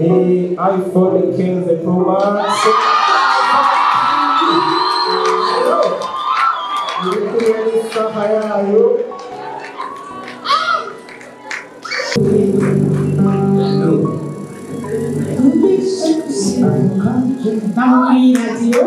Ni iPhone 15 Pro Max. Iri kumwe n'isaha yayo. Naho radiyo.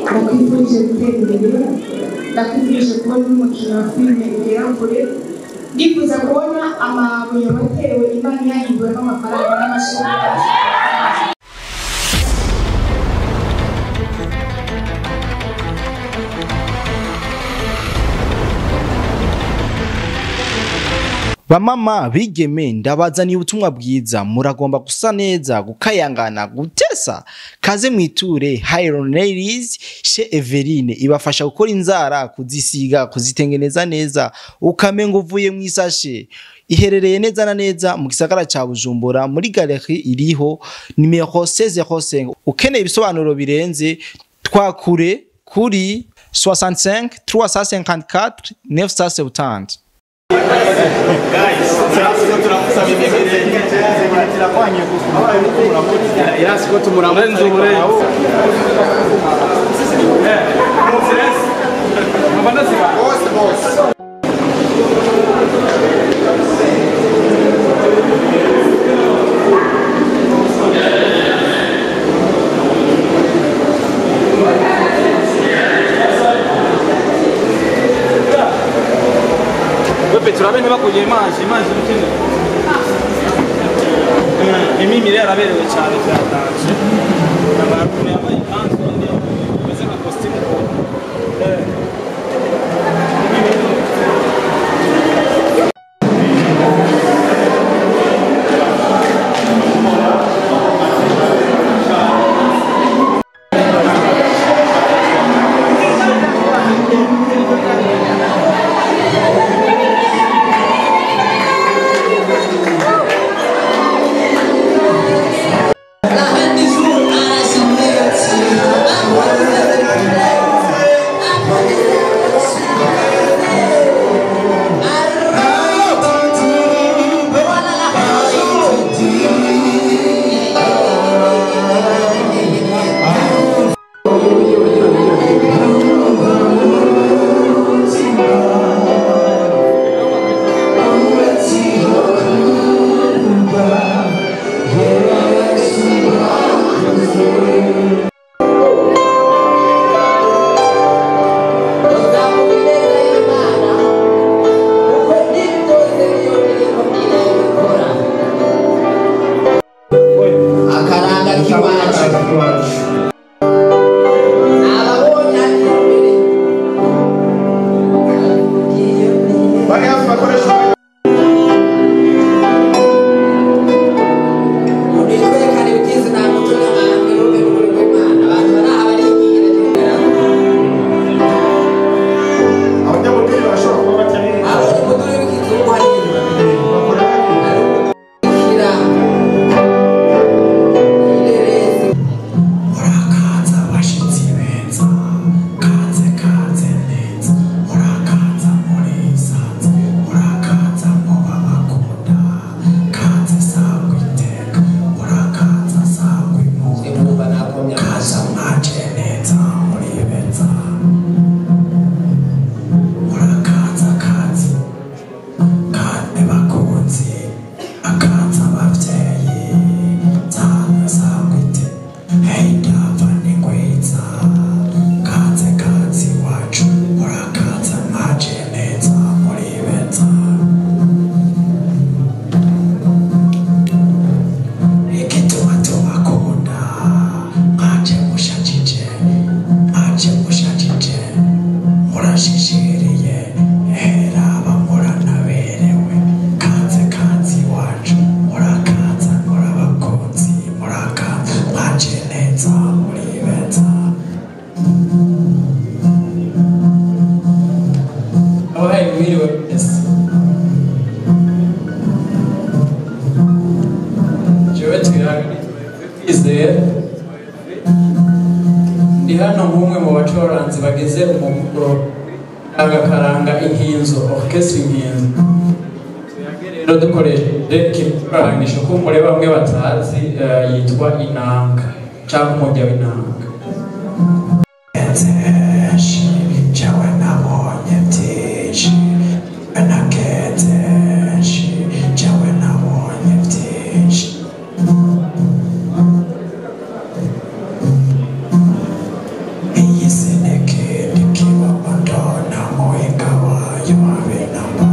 Ndakwifurije gutera imbere, ndakwifurije kubona umukino wa filime ugera kure. Ndifuza kubona amabuye watewe Imana yahinduwemo amafaranga n'amashuri. Bamama bigeme, ndabazaniye ubutumwa bwiza. Muragomba gusa neza, gukayangana, gutesa. Kaze mwiture Hiron Ladies chez Everine, ibafasha gukora inzara, kuzisiga, kuzitengeneza neza, ukamenga uvuye mu isashe. Iherereye neza na neza mu gisagara ca Bujumbura, muri galerie iriho nimero 1605. Ukeneye ibisobanuro birenze, twakure kuri 65 354 970. Turabe ntibakugira imaji imaji ukeneye. Imimire yaraberewe cyane byatanje. Abantu yambaye ikanzu nyine imeze nka costume. La reine du jour à l'assemblée. Ndabahaye mwiriwe mwese. Jewe Tuyage Kwizera, ndi hano nk'umwe mu bacoranzi bagize umukuru agakaranga Inkinzo Orchestre Inkinzo. Tuyage rero dukoresheje ikicurangisho ko muri bamwe batazi, yitwa inanga cyangwa umurya w'inanga. Jewe nabonye byinshi nakenze, jewe nabonye byinshi. Iyi si n'ikindi kibaho nta muhinga wayo habe namba.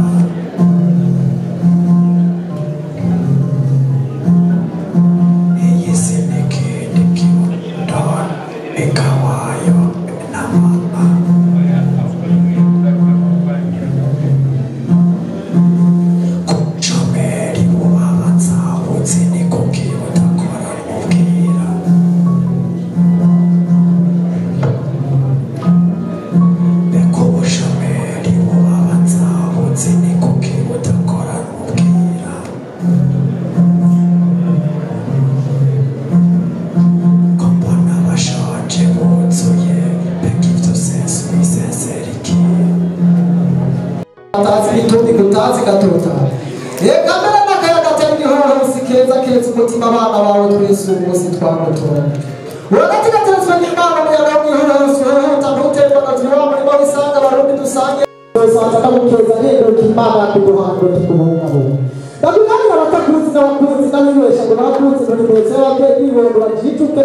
Iyi si n'ikindi kibaho muhinga wayo namba. Kucomeri bubabaza uzi ni kuki budakora mubwira. Beko ubushomeri bubabaza uzi ni kuki budakora mubwira. Ko mbona bashonje buzuye, mbega ibyo sense bisensera iki? Atazi n'itundi kutazi gatota. Reka mbere n'akayaga atari igihuhusi keza keza umutima abana bawe twese umunsi twagutora. Uragati gateretswe n'Imana, umuyaga w'igihuhusi uhuhuta ntuterwa na turi wa murima w'isanga Abarundi dusange. Usanze ndagukeza nkenguruka Imana yakuduhangura tukubungabunga. Ndakuganira abatakuzi n'abakuzi n'abibesha ngo barakuzi muri mwese y'ababyeyi n'ibibondo bajijuke.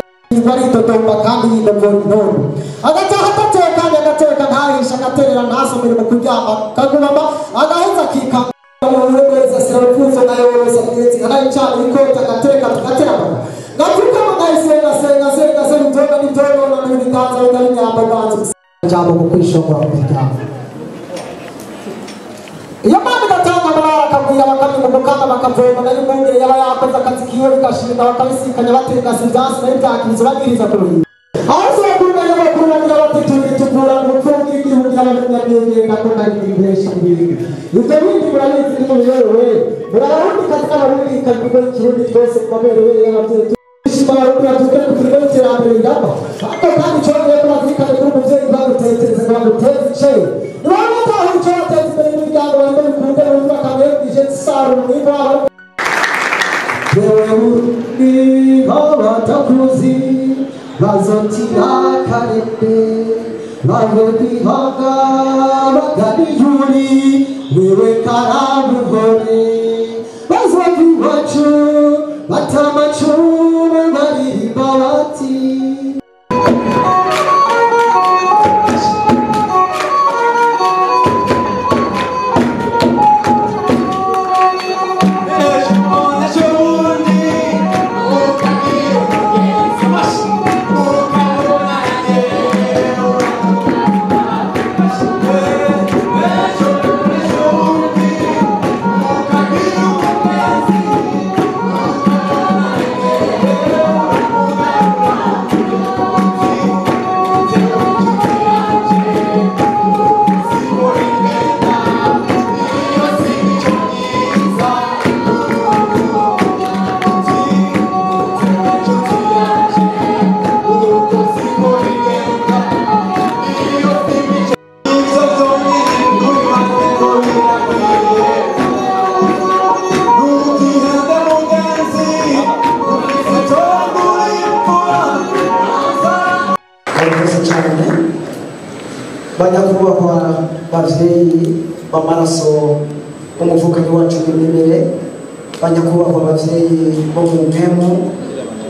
Baritotomba kandi yidovora intondo. Agataha atatekanye, agateka ntahisha, agaterera ntasomere mu kuryama kagumama, agaheza akikanga neza sirarufunzo nayo yose agenzi anayicana ikota agateka tugateramana. Ngabyukamo ngayisenga senga senga senga intonda n'intonona n'ibiganza bitari inyambo ganza ijambo mu kwishongora mu miryango. Iyo Mana igatanga amarara akabwira bakamenya umukanda bakavoma, nayo umwungere yaba yakoze akazi kiwe bigashinga bakabisikanya batekasa ibyansi nayo byakiriza bagiriza ku ruhimbi. Aho sokurana bakuranira bati turi tukura mu mfubyi igihungira abanyamyenge ndakunda ibindi n'ibindi. Ibyo bindi murabizi ni mubiyobewe. Murabarundi kazi n'Abarundi kazi kuko Ikirundi twese mu mabere y'ababyeyi dushima Abarundi babyuke ku mirimo y'iterambere riramba. Ariko kandi icongeye ko bazirikane kuri umuvyeyi bagutekereza ngo baguteze iceyi. Niba batahura ico bateza imbere n'imiryango barimo bikunde bumva akamwebwije saro umwimbu wabo. Jewe Burundi batakuzi bazotira karembe bave kwihanga bagana ijuri wewe karabugore bazova iwacu batamacumu baririmba bati. Murakoze cyane banyakubahwa bavyeyi b'amaraso umuvukanyi wacu w'imimire, banyakubahwa bavyeyi bo mu mpemu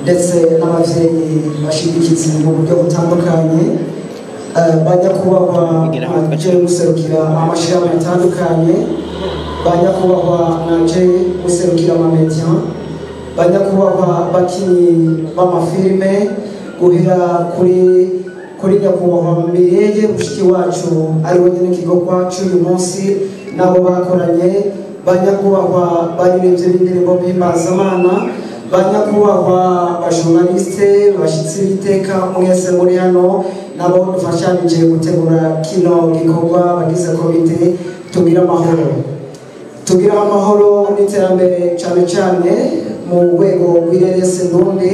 ndetse n'abavyeyi bashigikizi mu buryo butandukanye, banyakubahwa mwaje muserukira amashirahamwe atandukanye, banyakubahwa mwaje muserukira amamedia, banyakubahwa bakinyi b'amafilime, guhera kuri nyakubahwa Mireye mushiki wacu ari we nyene kigokwa c'uyu munsi nabo bakoranye, banyakubahwa baririmbye b'indirimbo mpimbazamana, banyakubahwa bajournaliste bashitsi b'iteka mwese muri hano nabo dufashanije gutegura kino gikorwa bagize komite. Tugire amahoro, tugire amahoro n'iterambere, cyane cyane mu rwego rw'irerese ndundi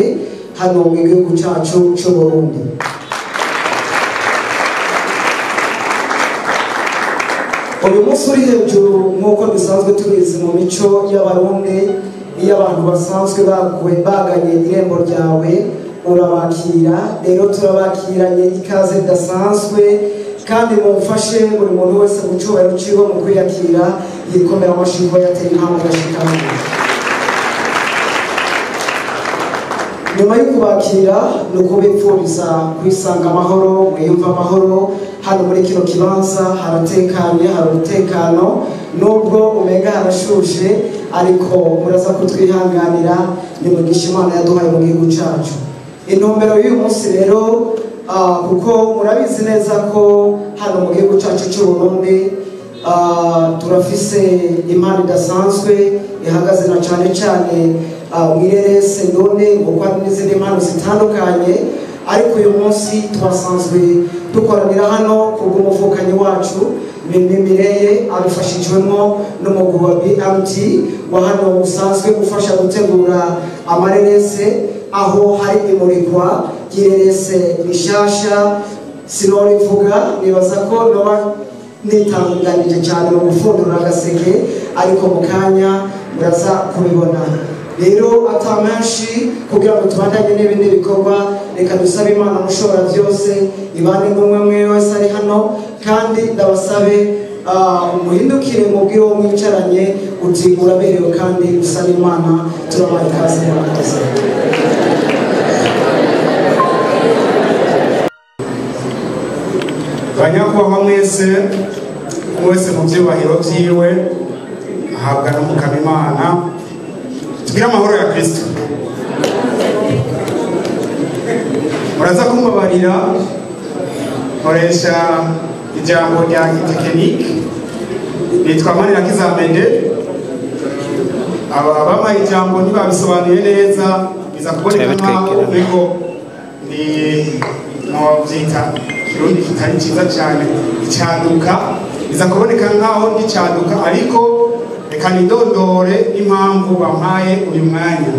hano mu gihugu cyacu cy'u Burundi. Uyu munsi uri hejuru, nk'uko dusanzwe tubizi mu mico y'Abarundi, iyo abantu basanzwe baganye irembo ryawe urabakira. Rero turabakiranye ikaze ridasanzwe, kandi mumfashe buri muntu wese mu cyubahiro ciwe mu kwiyakira yikomera amashyi kuba yateye intambwe agashikamo. Nyuma yo kubakira ni ukubipfuriza kwisanga amahoro, mwiyumva amahoro. Hano muri kino kibanza haratekanye, hari umutekano, nubwo umenga harashushe, ariko muraza kutwihanganira, ni mugisha Imana yaduhaye mu gihugu cyacu. Intumbero y'uyu munsi rero, kuko murabizi neza ko hano mu gihugu cyacu cy'u Burundi turafise impano idasanzwe ihagaze na cyane cyane mu irerese none, kuko hari n'izindi mpano zitandukanye, ariko uyu munsi twasanzwe dukoranira hano kubw'umuvukanyi wacu Mimi Mireye, abifashijwemo n'umugwi wa BMT wa hano usanzwe ufasha gutegura amarerese, aho hari imurikwa ry'irerese rishasha. Sinorivuga, nibaza ko noba nitanganije cyane mu gufundura agaseke, ariko mu kanya muraza kubibona. Rero atamenshi kugira ngo tubandanye n'ibindi bikorwa, reka dusabe Imana mushobora byose ibane n'umwe mwe wese ari hano, kandi ndabasabe muhindukire mubwire uwo mwicaranye uti uraberewe kandi usabe Imana. Turabaha ikaze, murakoze. Banyakubahwa mwese, mwese mu byubahiro byiwe ahabwa n'Umukama Imana, tugire amahoro ya Kristo. Muraza kumbabarira nkoresha ijambo rya gitekinike. Nitwa Manirakiza Mende. Aba bampaye ijambo ntibabisobanuye neza, biza kuboneka nkaho ariko ni novyita Kirundi kitari cyiza cyane, icaduka, biza kuboneka nkaho ndi caduka, ariko reka nidondore impamvu bampaye uyu mwanya.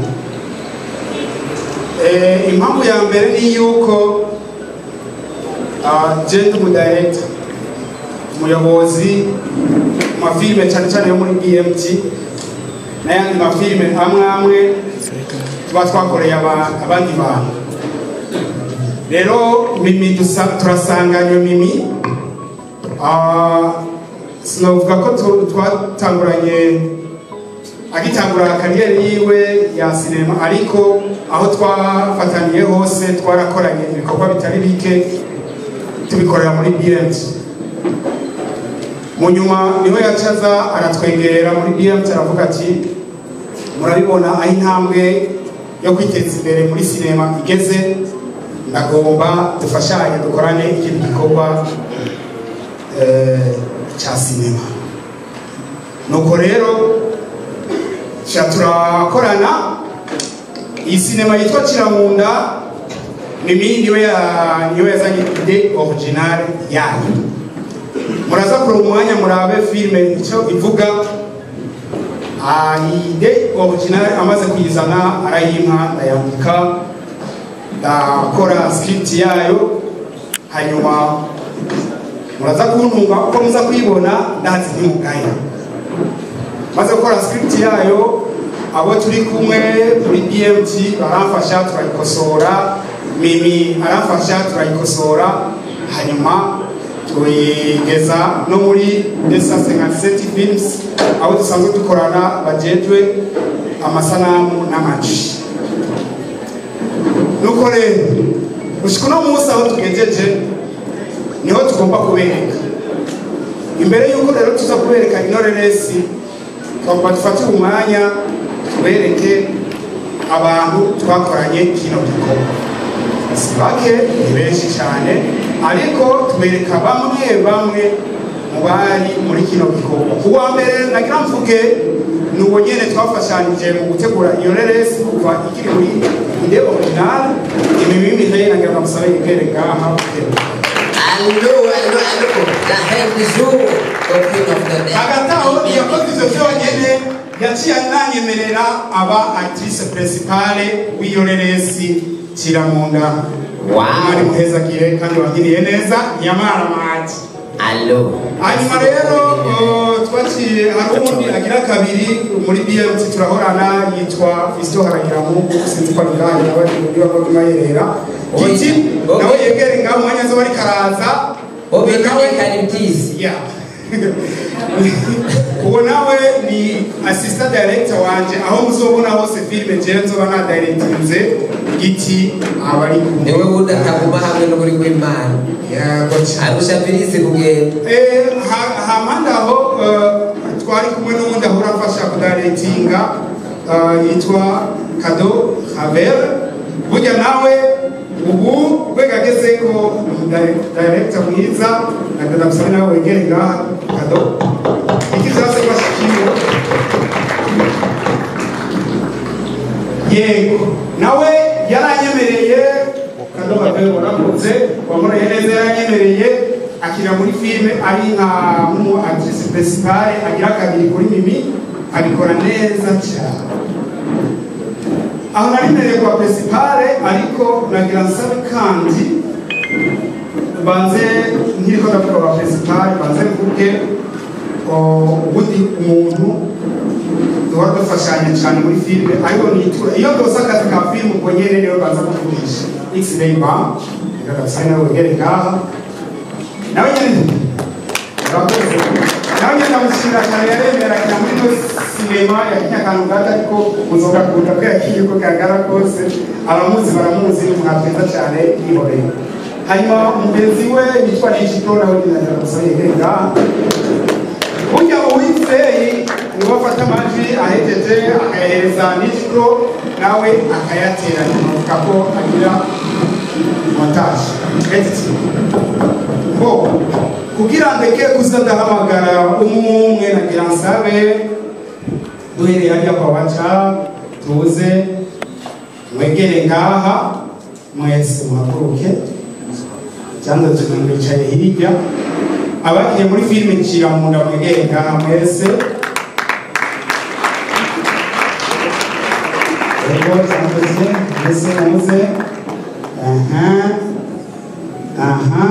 Impamvu ya mbere ni yuko je ndi umudirector, umuyobozi mu mafilime cyane cyane yo muri BMT n'ayandi mafilime amwe amwe tuba twakoreye abandi bantu. Rero Mimi turasanganywe Mimi, sinavuga ko twatanguranye agitangura kariyeri yiwe ya sinema, ariko aho twafataniye hose twarakoranye ibikorwa bitari bike tubikorera muri BMT. Mu nyuma niho yacaza aratwegera muri BMT aravuga ati murabibona aho intambwe yo kwiteza imbere muri sinema igeze, ndagomba dufashanye dukorane ikindi gikorwa cya sinema. Nuko rero turakorana iyi sinema yitwa Kiramunda. Mimi niwe yazanye idée originale yayo. Muraza kuri umwanya murabe filme icyo ivuga. Idée originale amaze kuyizana arayimpa, ndayandika, ndakora script yayo, hanyuma muraza kuntunga uko muza kuyibona, ndazi ntimugaya. Maze gukora script yayo, abo turi kumwe muri BMT baramfasha turayikosora, Mimi aramfasha turayikosora, hanyuma tuyigeza no muri 257 Films aho dusanzwe dukorana bajejwe amasanamu n'amaji. Nuko rero gushika uno munsi aho tugejeje niho tugomba kubereka. Imbere y'uko rero tuza kubereka ino reresi, twagomba dufate umwanya tubereke abantu twakoranye kino gikorwa. Si bake, ni benshi cyane, ariko tubereka bamwe bamwe mu bari muri kino gikorwa. Uwa mbere nagira mvuge ni uwo nyene twafashanije mu gutegura iyo reresi kuva ikiri muri idée originale. Imimi Mireille nagira ndamusabe yegere ngaha. Allô, allô, allô, la reine du jour, the queen of the Hagati aho yakoze ivyo vyonyene, yaciye ananyemerera aba actrice principale w'iyo reresi Kiramunda. Mwari muhezagire kandi wagiriye neza nyamaramaji. Allo. Hanyuma rero twaciye hari uwundi agira kabiri muri BMT turahorana yitwa Fiston Haragiramungu, sinzi ko ari ngaho nawe ari muri bamwe mayerera. Giti nawe yegere ngaho umwanya zo bari karaza. Obinawe Karibtizi. Yeah. Uwo nawe ni assistant director wanje, aho muzobona hose filme jewe nzoba na directinze Giti abari kumwe. Niwe wundi ataguma hamwe n'ukuri kw'Imana. Yego cyane. Arusha Felix kugenda. Hamanda aho twari kumwe n'uwundi ahora afasha kudirectinga yitwa Kado Havel. Burya nawe ubu rwego ageze ko director mwiza, nagenda musabe nawe wegere ngaha Kado. Iki vyose kwashikiwe. Yego, nawe yaranyemereye Kado Havel warakoze, wankoreye neza, yaranyemereye akina muri filme ari nka mu actrice principale agira kabiri kuri Mimi, abikora neza cyane. Aho nari mbereye kwa principale, ariko nagira nsabe kandi banze nkiriko ndavuga kwa principale, banze mvuge ubundi umuntu duhora dufashanya cyane muri filme, ariko nitura iyo ndose akazi ka filme ubwo nyene niwe banza kuvugisha. X-Ray Bam, reka nawe wegere ngaha. Nawe nyene urakoze. Nawe nyene ndamushimira cyane, yaremera akina muri ino sinema yakinye akantu gato, ariko muzogakunda ko yakinye uko kangana kose, abamuzi baramuzi, ni umuntu mwiza cyane yihoreye. Hanyuma mugenzi we yitwa Nijiko, nawe nyene ndagira gusaba yegere ngaha. Burya uwizeye niwe afata amajwi ahejeje akayahereza Nijiko, nawe akayateranya, avuga ko agira montage editing. Bo kugira ndeke kuza ndahamagara umwe nagira nsabe duhereye hariya kwa Waca, tuze mwegere ngaha mwese muhaguruke, cyangwa tumwicaye hirya. Abakiye muri filime Kiramunda mwegere ngaha mwese. Yego cyangwa mwese muze. Aha. Aha.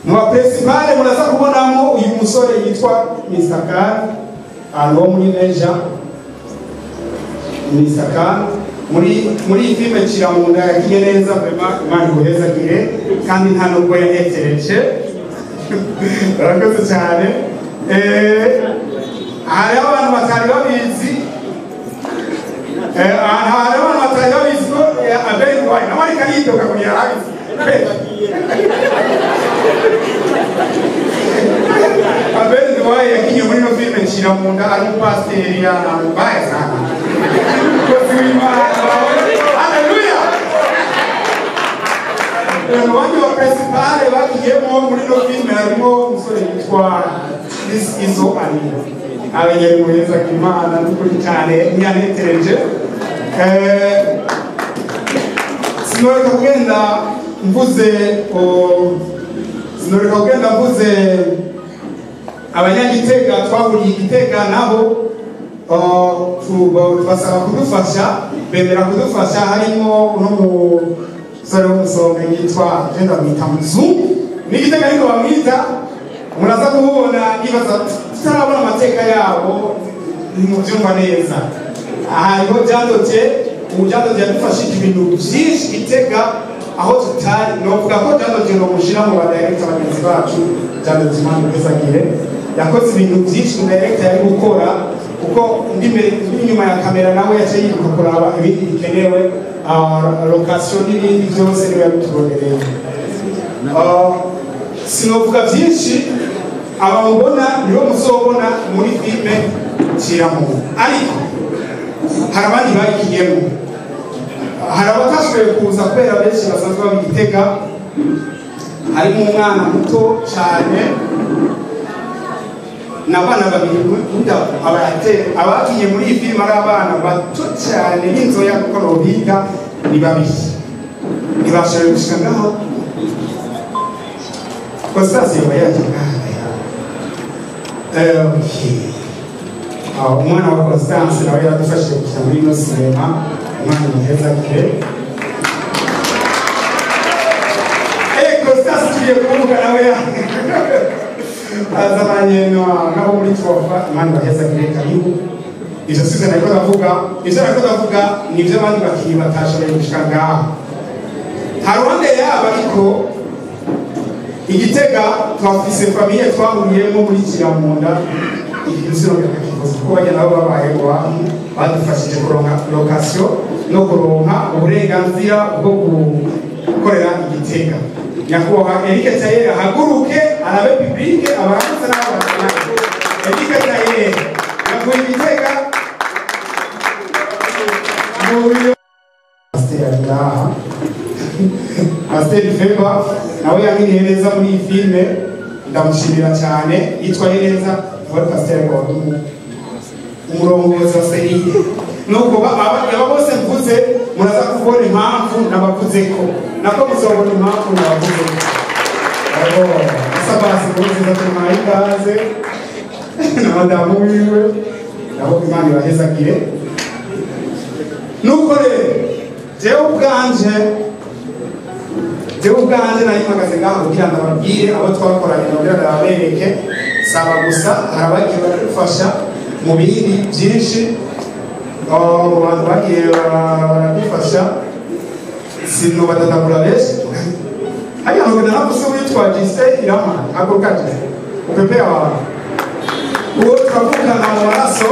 Mu principale muraza kubonamo uyu musore yitwa Mr. Khan, alo muri Neja. Mr. Khan muri filime Kiramunda yakinye neza vraiment, Imana iguhezagire kandi nta nubwo yahetereje. Urakoze cyane. Hari abantu batari babizi, hari abantu batari babizi ko Abel Wine nawe ariko aridoga ngo yarabizi. Abel Wine yakinye muri ino filime Kiramunda ari umupasiteri yambaye sana. Umukozi w'Imana. Haleluya. Abandi ba principale bagiyemo muri ino filime harimo umusore yitwa Chris Izo Anira. Abanyamuheza Imana n'ukuri cyane ntiyanetereje. Sinoreka kugenda mvuze sinoreka kugenda mvuze abanyagitega twahuriye Igitega nabo tubasaba kudufasha, bemera kudufasha, harimo n'umusore w'umusonga yitwa Jenda bamwita Muzungu n'Igitega ariko bamwita, muraza kubona nibaza tutarabona amateka yabo ntimubyumva neza. Hariho Jandotye, ubu Jandotye yadufashije ibintu byinshi Gitega aho tutari, novuga ko Jandotye nomushyira mu badirector bagenzi bacu. Jandotye Imana imwezagire, yakoze ibintu byinshi mu director yari gukora, kuko ndi inyuma ya kamera nawe yaciye yiruka kuraba ibindi bikenewe, location n'ibindi byose niwe yabituronereye. Sinovuga byinshi, abamubona nibo muzobona muri filime Kiramunda, ariko hari abandi bagiyemo, hari abatashoboye kuza kubera benshi basanzwe baba i Gitega, harimo umwana muto cyane n'abana babiri abakiye muri iyi filime ari abana bato cyane n'inzoya kuko nobiga ni babiri, ntibashoboye gushika ngaho. Constance yoba yaje ngaha. Umwana wa Constance nawe yaradufashije gukina muri ino sinema, umwana muheza kire. Constance tugiye kuvuga nawe azananye nabo muri Trofa, imana baheza kire karibu. Ivyo sivyo nariko ndavuga, ivyo nariko ndavuga ni ivyo abandi bakinyi batashoboye gushika ngaho. Haruhande yabo ariko Igitega twafise famille twahuriyemo muri Kiramunda, ikintu kikoze kuko bajya nabo babaye abantu badufashije kuronka location no kuronka uburenganzira bwo gukorera Igitega. Nyakubahwa Eric Tayer ahaguruke arabe public abaramutse n'abaramutse. Eric Tayer yavuye Igitega muri Pasteur ngaha. Pasteur Feba nawe yamiriye neza muri iyi filme, ndamushimira cyane, yitwaye neza. Wari Pasteur Gordon umurongozi wa Seride. Nuko aba bose mvuze muraza kubona impamvu nabavuze ko nako muzobona impamvu nabavuze ko. Asabasi nziza tumaye ikaze na madamu wiwe nabo Imana ibahezagire. Nuko rero jewe ubwanje nari mpagaze ngaha kugira ngo ababwire abo twakoranye kugira ngo ababereke, saba gusa hari abagiye baradufasha mu bindi byinshi, mu bantu bagiye baradufasha sinobadadagura benshi. Hariya ntugenda navuze witwa Jise Irama haguruka Jise upepe abantu uwo turavukana mu maraso,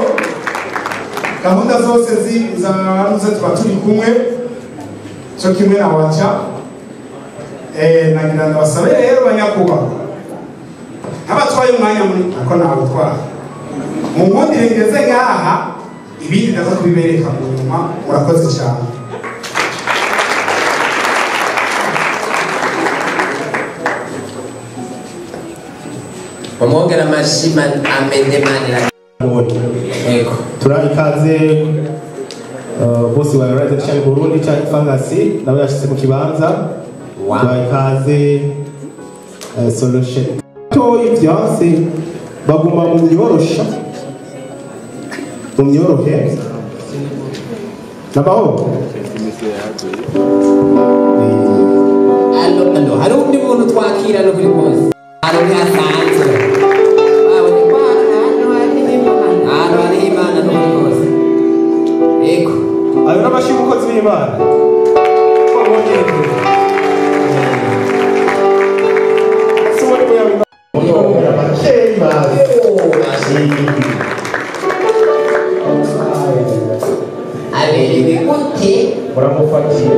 gahunda zose zanuze tuba turi kumwe cyo kimwe na waca. Nagira ndabasabe rero banyakubahwa abatwaye umwanya muri ako ntabutwara mu nkundire ngeze ngaha, ibindi ndaza kubibereka mu nyuma. Murakoze cyane. Umwongera amashyi amende manira. Yego. Turaha ikaze bosi wa Rise Shine Burundi cyangwa Fangasi nawe yashyize mu kibanza. Turaha ikaze Solution. Toyi byanse baguma mu myorosha. Mu myorohe. Nabaho. Allo allo hari undi muntu twakira no kuri pose. Hano ntihasanzwe. Hano hariho Imana no kuri pose. Yego. Ayo n'amashyi y'umukozi w'Imana. Aberewe gute? Muramufatiye.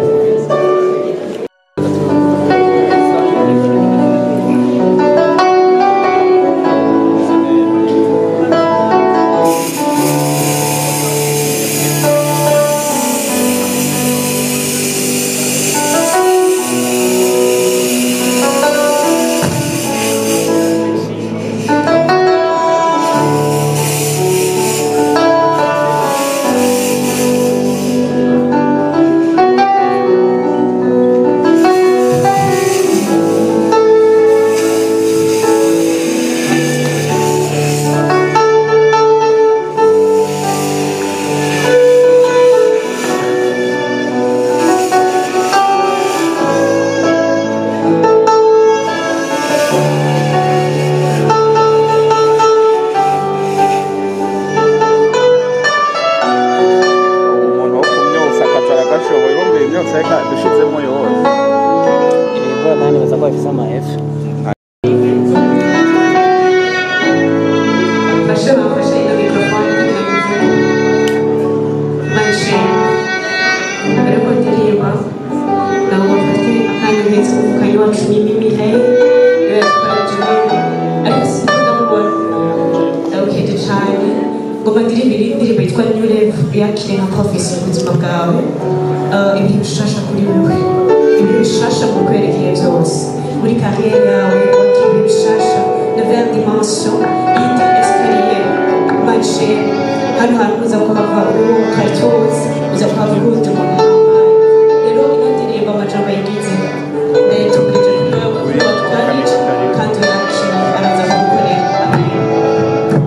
Kandi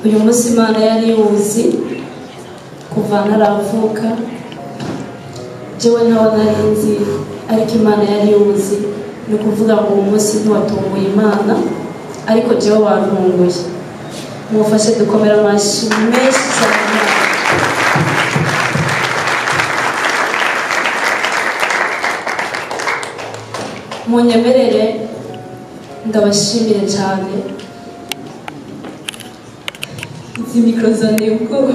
Uyu munsi Imana yari yuzi kuva ntaravuka, jewe ntawe nari nzi, ariko Imana yari yuzi. Ni ukuvuga ngo uwo munsi ntiwatunguye Imana, ariko jewe wantunguye. Mufashe dukomera amashyi menshi cyane. Munyemerere ndabashimire cyane. Izi mikoro zanteye ubwoba,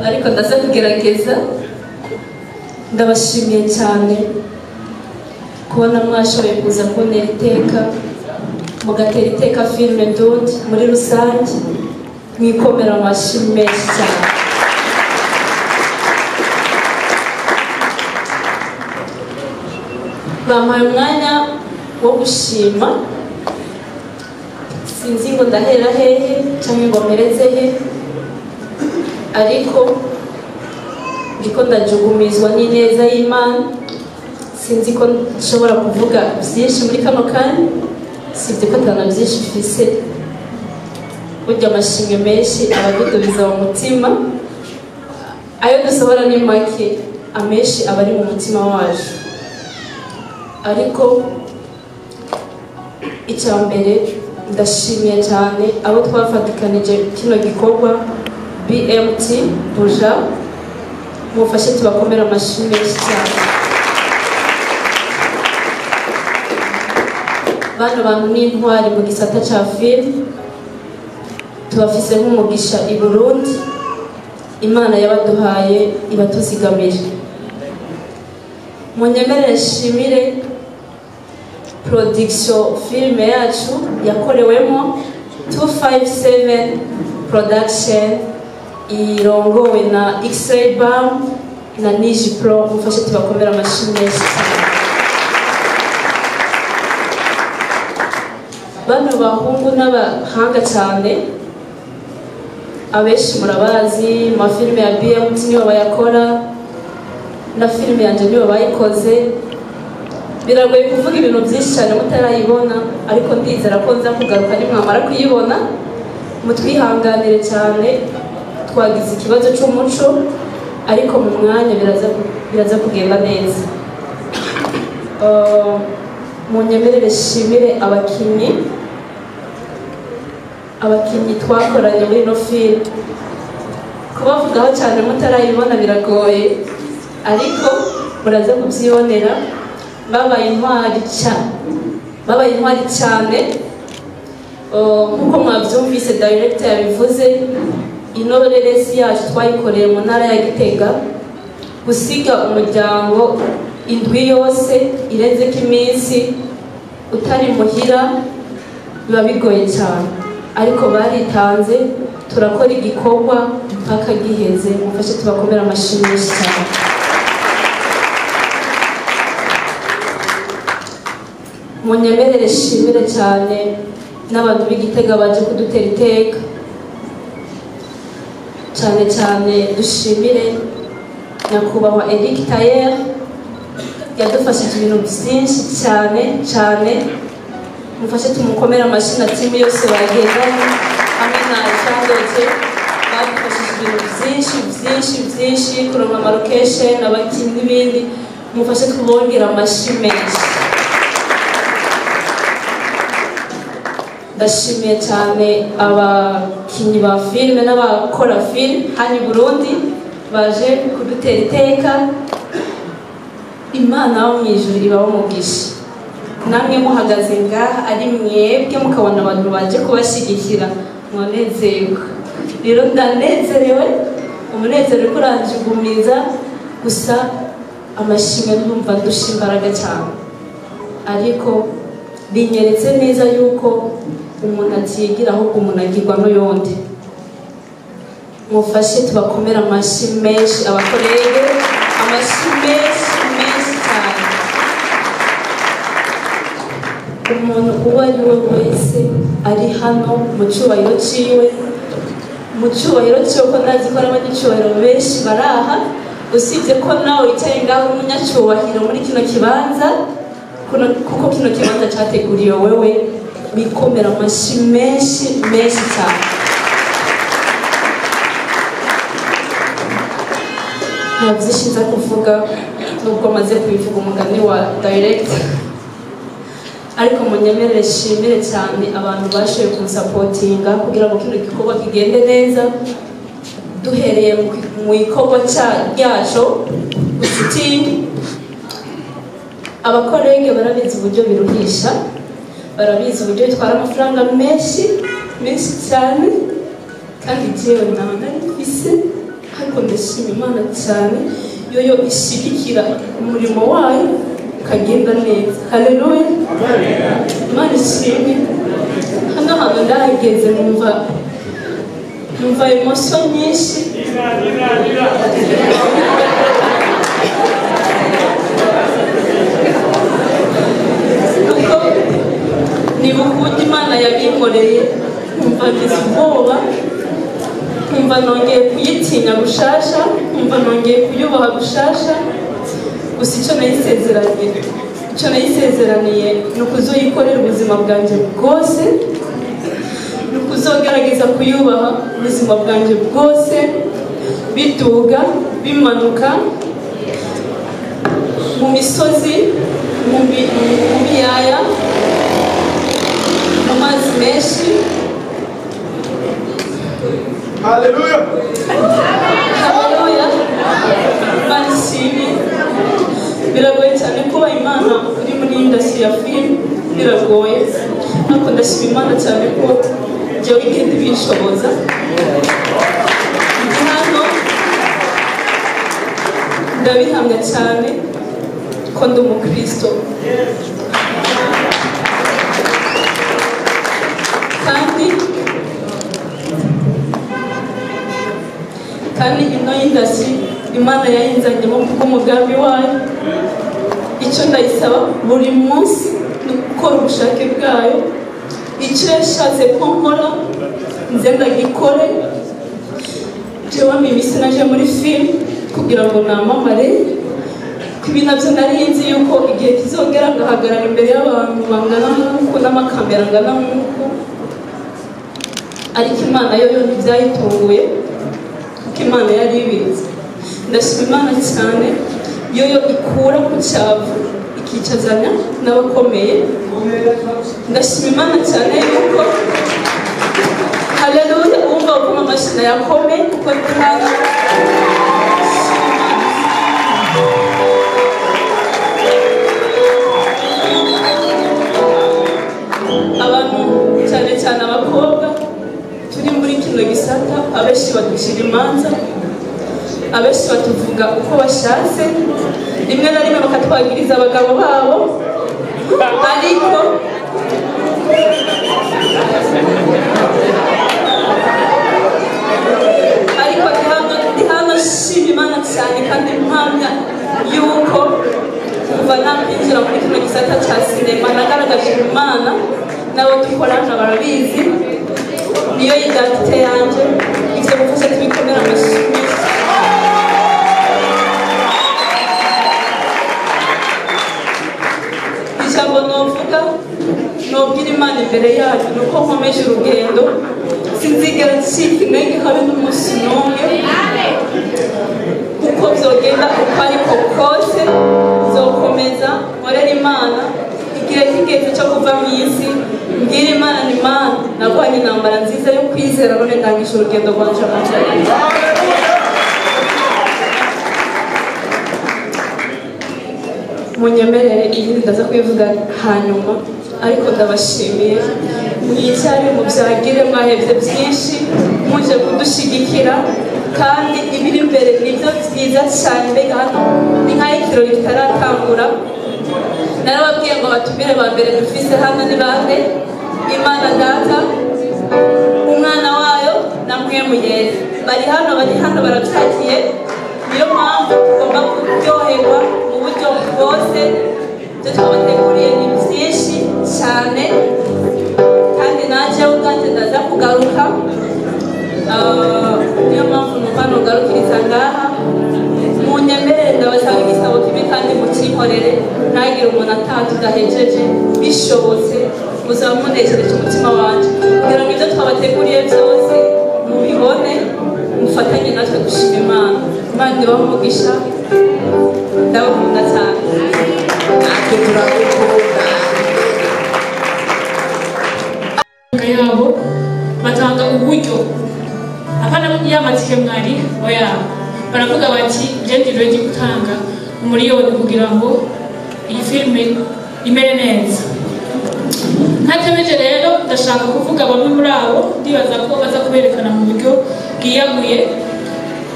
ariko ndaza kugerageza. Ndabashimiye cyane kubona mwashoboye kuza kuntera iteka, mugatera iteka filime Ndundi muri rusange, mwikomera amashyi menshi cyane. Bampaye umwanya wo gushima, sinzi ngo ndahera hehe cyangwa ngo mpereze he, ariko ndiko ndajugumizwa n'ineza y'Imana. Sinzi ko nshobora kuvuga byinshi muri kano kanya, sibye ko atana byinshi mfise. Burya amashimwe menshi abadudubiza mu mutima, ayo dusohora ni make, amenshi aba ari mu mutima wacu. Ariko icya mbere ndashimiye cyane abo twafatikanije kino gikorwa, BMT Buja, mufashe tubakomera amashyi menshi cyane. Bano bantu ni intwari mu gisata cya filime, tubafise nk'umugisha i Burundi. Imana yabaduhaye ibatuzigamire. Munyemerere nshimire production filime yacu yakorewemo 257 production irongowe na X-Ray Bam na Niji Pro. Mufashe tubakomera amashyi menshi cyane. Bano bahungu n'abahanga cyane, abenshi murabazi, amafilime ya BMT nibo bayakora, na filime yanjye nibo bayikoze. Biragoye kuvuga ibintu byinshi cyane mutarayibona, ariko ndizera ko nza kugaruka nimwamara kuyibona. Mutwihanganire cyane, twagize ikibazo cy'umuco, ariko mu mwanya biraza kugenda neza. Munyemerere shimire abakinnyi twakoranye muri ino filime. Kubavugaho cyane mutarayibona biragoye, ariko muraza kubyibonera. Babaye intwari cyane, nkuko mwabyumvise director yabivuze. Ino reresi yacu twayikoreye mu ntara ya Gitega. Gusiga umuryango indwi yose irenzeko iminsi utari muhira biba bigoye cyane, ariko baritanze, turakora igikorwa mpaka giheze. Mufashe tubakomera amashyi menshi cyane. Munyemerere shimire cyane n'abantu b'Igitega baje kudutera iteka, cyane cyane dushimire nyakubahwa Eric Tayer, yadufashije ibintu byinshi cyane cyane. Mufashe tumukomere amashyi na timu yose bagendanye hamwe na Chandote, badufashije ibintu byinshi byinshi byinshi, kuronka amalocation, abakinnyi n'ibindi. Mufashe tubongere amashyi menshi. Ndashimiye cyane abakinnyi ba filime n'abakora filime hano i Burundi baje kudutera iteka. Imana yo mu ijuru ibahe umugisha. Namwe muhagaze ngaha ari mwebwe mukabona abantu baje kubashyigikira, mwanezerwa. Rero ndanezerewe, umunezero uriko uranjugumiza, gusa amashimwe ndumva ndusha imbaraga cyane, ariko binyeretse neza yuko umuntu atigira ahubwo umuntu agirwa n'uyundi. Mufashe tubakomere amashyi menshi abakorege, amashyi menshi menshi cyane. Umuntu uwo ari we wese ari hano mu cyubahiro ciwe, mu cyubahiro ciwe ko ndazi ko ari abanyacyubahiro benshi baraha, usibye ko nawe wicaye ngaho umunyacyubahiro muri kino kibanza, kuko kino kibanza cyateguriwe wewe. Bikomera amashyi menshi menshi cyane. Nta byinshi nza kuvuga nubwo maze kubivuga umugani wa direct, ariko munyemerere nshimire cyane abantu bashoboye kunsapotinga kugira ngo kino gikorwa kigende neza, duhereye mu ikorwa ryaco shooting. Abakorege barabizi uburyo biruhisha, barabizi uburyo bitwara amafaranga menshi menshi cyane, kandi jewe ntawe nari mfise, ariko ndashima Imana cyane yoyo ishigikira umurimo wayo ukagenda neza. Haleluya, Imana ishimwe. Hano hantu ndahageze numva emotion nyinshi. Kuko nibuka uburyo Imana yabinkoreye, nkumva ngize ubwoba, nkumva nongeye kuyitinya gushasha, nkumva nongeye kuyubaha gushasha. Gusa icyo nayisezeraniye ni ukuzoyikorera ubuzima bwanjye bwose, ni ukuzogerageza kuyubaha ubuzima bwanjye bwose, biduga bimanuka mu misozi, mu biyaya, mu mazi menshi. Haleluya, haleluya, Imana ishimwe. Biragoye cyane kuba Imana uri muri industry ya film, biragoye, ariko ndashima Imana cyane ko jewe igenda ibinshoboza. Ndi hano ndabihamya cyane ko ndi umukristo, kandi ino industry Imana yayinzanyemo kubw'umugambi wayo. Icyo ndayisaba buri munsi ni ugukora ubushake bwayo, icyo yashatse ko nkora nze ndagikore. Jewe mimi sinaje muri film kugira ngo namamare, ibi nabyo nari nzi yuko igihe kizongera ngahagarara imbere y'abantu bangana nk'uku n'amakamera angana nk'uku, ariko Imana yo yo ntibyayitunguye kuko Imana yari ibizi. Ndashima Imana cyane yo ikura ku cyavu ikicazanya n'abakomeye. Ndashima Imana cyane yuko haleluya, wumva uko amashyi yakome kuko ndi hano. Abantu cyane cyane abakobwa turi muri kino gisata, abenshi baducira imanza, abenshi batuvuga uko bashatse, rimwe na rimwe bakatwagiriza abagabo babo, ariko ndi hano nshima Imana cyane kandi mpamya yuko kuva nakwinjira muri kino gisata cya sinema nagaragaje Imana, n'abo dukorana barabizi, niyo identite yanjye. Ivyo gufasha tubikomera amashyi menshi. Ijambo novuga nobwira Imana imbere yacu ni uko nkomeje urugendo, sinzigera ncika intege habe n'umunsi n'umwe, kuko byogenda uko ariko kose nzokomeza nkorera Imana. Igihe kigeze cyo kuva mu isi mbwira Imana ni Imana narwanye intambara nziza yo kwizera, none ndangije urugendo rwanje amajoro. Munyemerere ibindi ndaza kubivuga hanyuma, ariko ndabashimiye mwicare mubyagire, mwahevye byinshi muje kudushigikira, kandi ibiri imbere nibyo byiza cyane. Mbega hano ni nk'aho ikirori kitaratangura. Narababwiye ngo abatumire ba mbere dufise hano ni bande? Imana Data, umwana wayo na Mpwemu Yera. Bari hano barabyakiye, niyo mpamvu tugomba kuryoherwa mu buryo bwose. Ibyo twabateguriye ni byinshi cyane, kandi nanjye ubwanjye ndaza kugaruka. Niyo mpamvu numva nugarukiriza ngaha. Munyemerere ndabasaba igisabo kimwe kandi mukinkorere, ntagire umuntu ataha tudahejeje. Bishobotse Muzaba munezereje umutima wanje kugira ngo ibyo twabateguriye byose mubibone, mufatanye natwe gushima Imana. Imana ibahe umugisha, ndabakunda cyane. Natwe turagukunda. Yabo batanga uburyo, apana y'amatike mwari, oya, baravuga bati je ndi ready gutanga 1 miliyoni kugira ngo iyi filime imere neza. Ntatebeje rero, ndashaka kuvuga bamwe muri abo. Ndibaza ko baza kuberekana mu buryo bwiyaguye,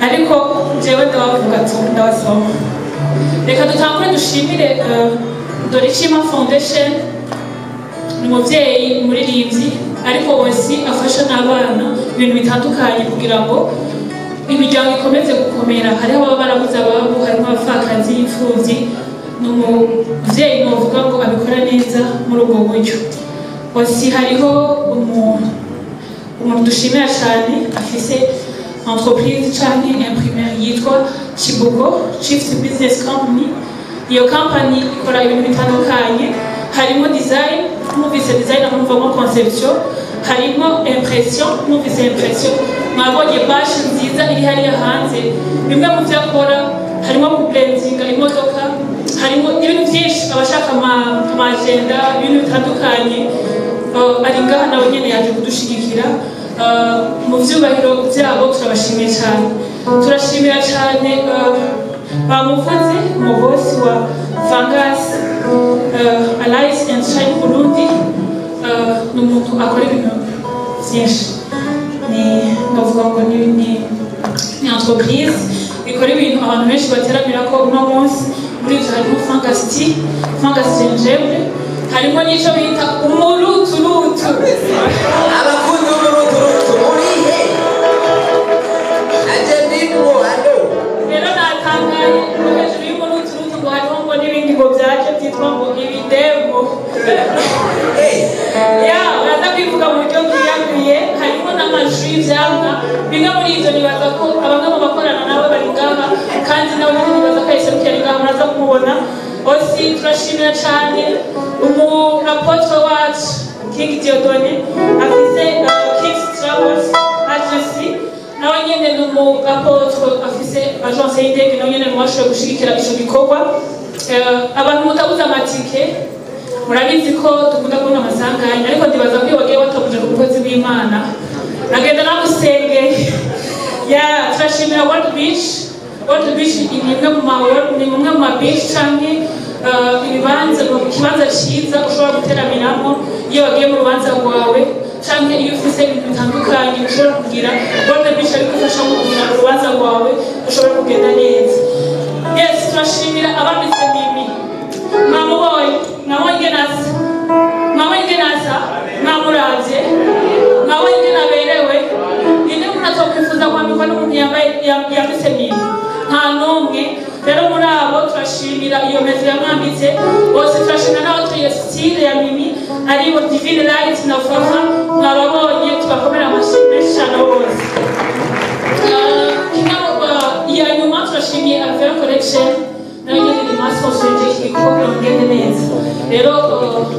ariko jewe ndabavuga tu, ndabasoma. Reka dutangure dushimire Dorishima Foundation. Ni umubyeyi umuririmbyi, ariko wese afasha n'abana ibintu bitandukanye kugira ngo imiryango ikomeze gukomera. Hariho ababa barabuze ababo, harimo abapfakazi, imfubyi. Ni umubyeyi novuga ngo abikora neza muri ubwo buryo. Wasi hariho umuntu dushimira cyane afise entreprise canke imprimerie yitwa Chibugo Chiefs Business Company. Iyo company ikora ibintu bitandukanye, harimo design. Mwumvise design mwumvamo conception, harimo impression. Mwumvise impression mwabonye bâche nziza iri hariya hanze. Bimwe mu byo akora harimo kubrandinga imodoka, harimo ibintu byinshi, abashaka ama agenda, ibintu bitandukanye. Ari ngaha nawe nyene yaje kudushigikira. Mu vyubahiro byabo turabashimiye cyane. Turashimira cyane bamuvuze, umubosi wa Fangas Alice and Shine Burundi. Ni umuntu akora ibintu byinshi, ni ndavuga ngo ni entreprise ikora ibintu abantu benshi bateramira ko uno munsi. Muri ibyo harimo Fangas tea, Fangas gingembre, harimo n'icyo bita umuruturutu. Abakunzi b'umuruturutu murihe? Nanjye ndimwo hano. Rero natangaye ngo hejuru y'umuruturutu ngo hariho ngo n'ibindi ngo byaje byitwa ngo ibidego. Ya uraza kwivuga mu buryo bwiyaguye. Harimo n'amajus y'ivyamwa. Bimwe muri ivyo nibaza ko abamwe mu bakorana nabo bari ngaha, kandi nawe nyene nibaza ko yaserukiye ari ngaha, muraza kumubona. Osi turashimira cane umurapotwe wacu King Diodone afise King's Travels Agency. Nawe nyene ni umurapotwe afise agence y'indege, nawe nyene mwashoboye gushigikira ico gikorwa. Abantu mutabuze amatike, murabizi ko dukunda kubona amasanganya, ariko ndibaza ko iyo wagiye watabuje ku mukozi w'Imana agenda nagusengeye. Ya, turashimira World Beach. World Beach ni imwe mu ma ni umwe mu ma beach canke ibibanza, mu kibanza ciza ushobora guteramiramo iyo wagiye mu rubanza rwawe, canke iyo ufise ibintu bitandukanye ushobora kugira. World Beach arigufasha mu kugira urubanza rwawe ushobora kugenda neza. Yes, turashimira abambitse Mimi. Mwamubonye, mwabonye ingene asa, mwabonye ingene asa, mwamuravye, mwabonye ingene aberewe. Ninde umuntu atokwifuza kwambikwa n'umuntu yambaye yambitse Mimi? Nta n'umwe. Rero muri abo turashimira iyo mezo yamwambitse bose. Turashimira n'abatuye style ya Mimi, aribo Divine Light na Fafa. Mwababonye, tubakomera amashyi menshi cyane abo bose. Kimwe iya nyuma, turashimiye Alvera Collection, nayo nyene ni masponsorije iki gikorwa kugira ngo ngende neza. Rero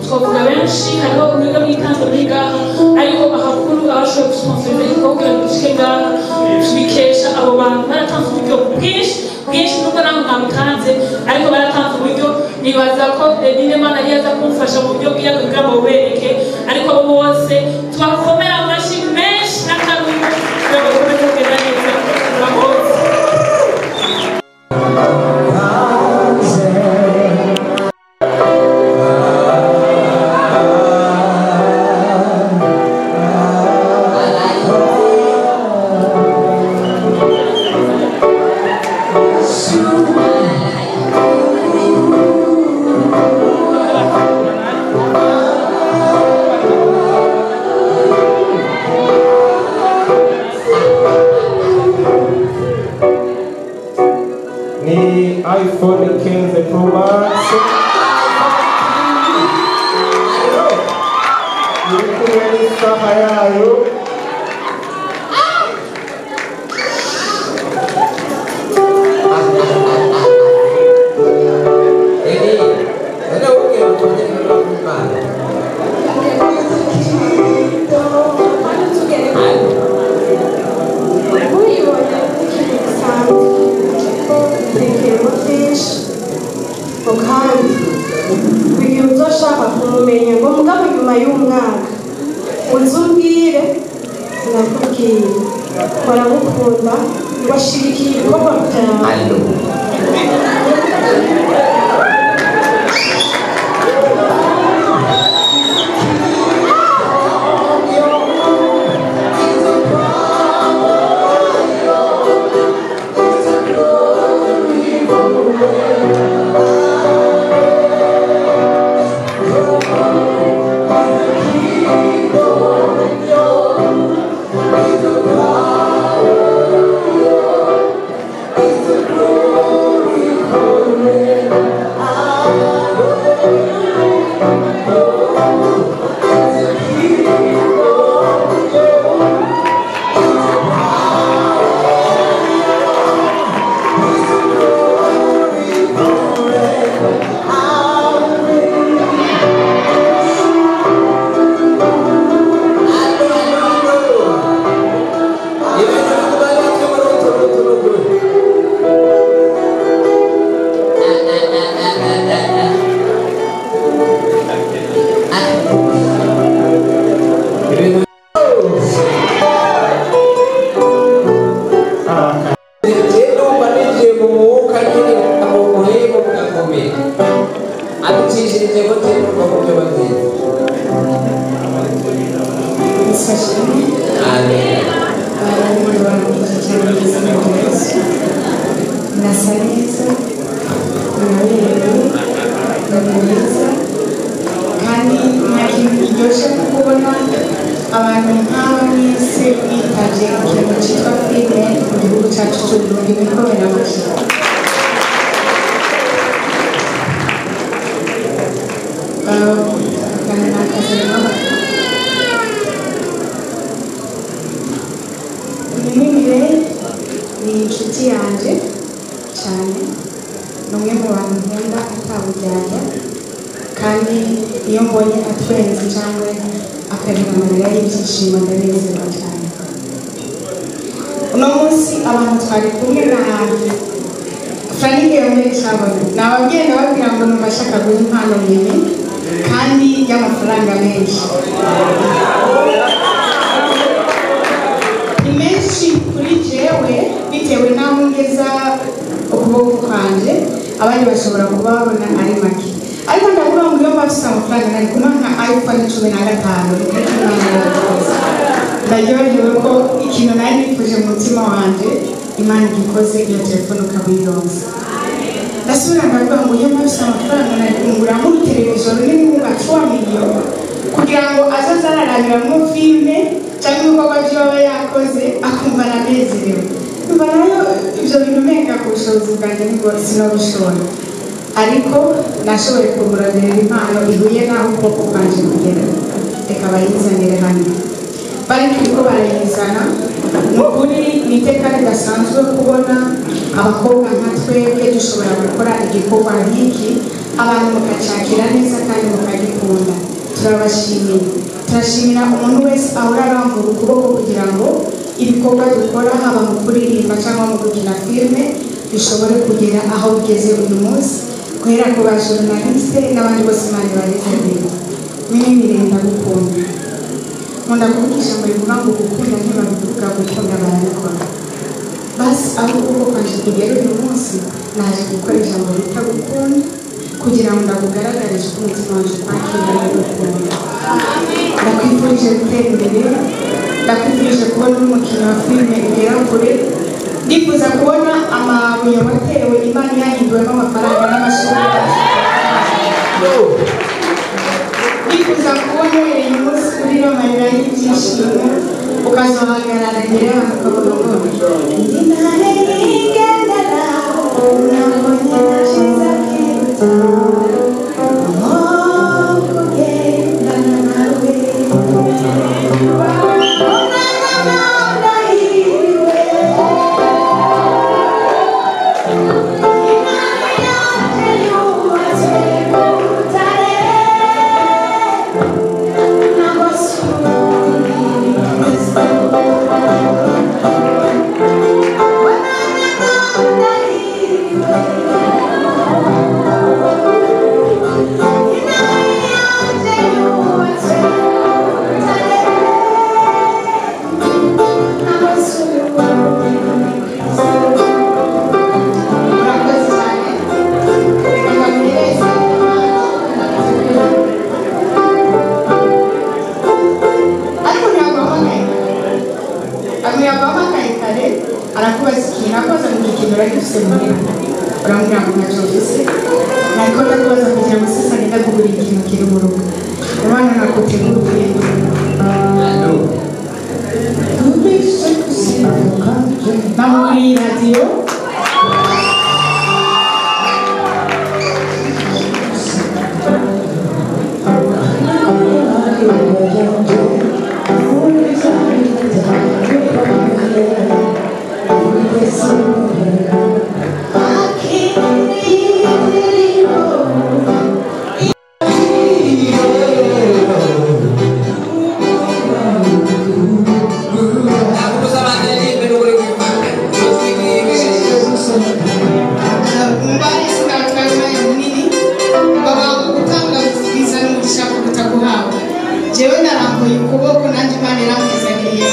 twavuga benshi, hariho umwiga mwitanze muri ngaha, ariko ahakuru abashoboye gusponsoriza igikorwa kugira ngo dushike ngaha, tubikesha abo bantu baratanze uburyo bwinshi bwinshi. Nubwo namwe mwabutanze, ariko baratanze uburyo. Nibaza ko Renine Mana yari yaza kumufasha mu buryo bwiza kugira ngo bubereke, ariko abo bose tubakomera amashyi menshi n'akaruru kugira ngo dukomeze kugenda neza. Murakoze. Ni iPhone 15 Pro Max iri kumwe n'isaha yayo. None wubwira ngo tubone ibikorwa by'Imana. Ngo kandi igihe uzoshaka kumumenya ngo mugabo nyuma y'umwaka uzumbwire ndakubwira baragukunda bashigikiye ibikorwa byawe. Allo. Ndumva ninjiye mu mwuka nyine mu muhebo bwakomeye aducishirije ko twiruka mu byo byiza. Amen. Nasa neza, muraberewe, muri beza, kandi nta kintu kiryoshye nko kubona abantu nk'aba mwese mwitavye ikintu cyitwa filime mu gihugu cyacu cy'u Burundi. Mwikomera amashyi. Mimi Mireille ni inshuti yanjye cyane, ni umwe mu bantu nkunda ataburyarya, kandi iyo mbonye atwenze cyangwa akarira amarira y'ibyishimo ndanezerwa cyane. Uno munsi abantu twari kumwe na Franike Yombe Cyabona, nababwiye ndababwira ngo numva ashaka guha impano Mimi kandi y'amafaranga menshi. Ni menshi kuri jewe bitewe n'aho ngeza ukuboko kwanje, abandi bashobora kuba babona ari make, ariko ndavuga ngo iyo mba mfise amafaranga nari kumuha nka iPhone 15. Imana yarakoze, ndaryohewe ko ikintu nari nifuje mu mutima wanje Imana igikoze, iyo telefone ukaba uyironse. Ndasubira ndavuga ngo iyo mba mfise amafaranga nari kungura nk'uruteleviziyo runini nka 3 miliyoni kugira ngo azaze ararabiramo filime cyangwa ibikorwa by'ibyo aba yakoze akumva aranezerewe. Numva nayo ibyo bintu umenga ku bushobozi bwanjye nibwo sinabishobora, ariko nashoboye kumuronderera impano ihuye n'aho ukuboko kwanjye kugera. Reka bayizanire hano. Bari turiko barayizana. Ni ukuri ni iteka ridasanzwe kubona abakobwa nka twebwe dushobora gukora igikorwa nk'iki, abantu mukacakira neza kandi mukagikunda. Turabashimiye, turashimira umuntu wese ahora arambura ukuboko kugira ngo ibikorwa dukora haba mu kuririmba cyangwa mu gukina filime bishobore kugera aho bigeze uyu munsi, guhera ku ba journaliste n'abandi bose Imana ibahezagiye. Mimi Mireille ndagukunda. Nkunda kuvuga ijambo rivuga ngo gukunda ntibabivuga, gukunda barabikora. Basi aho ukuboko kwanje kugera uyu munsi naje gukora ijambo bita gukunda kugira ngo ndakugaragarize uko umutima wanje ukwakira n'ugukunda. Ndakwifurije gutera imbere, ndakwifurije kubona uri umukinnyi wa filime ugera kure. Ndifuza kubona amabuye watewe Imana yahinduwemo amafaranga n'amashuri. Ndifuza kubona uhereye umunsi urira amarira y'ibyishimo ukazohagarara imbere y'abantu ukavuga ngo ndi intare yigendera nabonye ntacyiza kiruta nko kugendana nawe. Umwana ndahiriwe, Imana yanjye yubatse ku rutare, ntabwo. ufise muhira urambwira ngo ntacyo ufise ariko ndakubaza kugira ngo sasa ngenda kugura ikintu kiri mu rugo abana nakuteguriye bamuguriye radiyo. Jewe narambuye ukuboko nanjye Imana irampezagiriye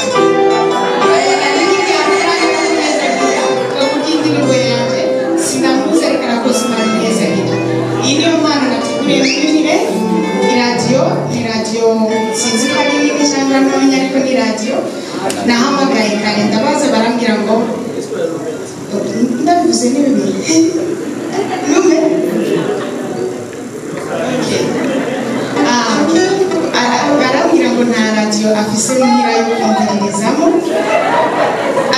indirimbo yanjye sinamuze ariko arakoze Imana impezagira. Iyi niyo mpano nateguriye mwinire iradiyo ni radiyo sinzi ko ari nini cyangwa ntonya ariko ni radiyo nahamagaye kare ndabaza barambwira ngo ndabivuze ni bibiri nume barambwira ngo nta radiyo afise muhira yo kumviririzamo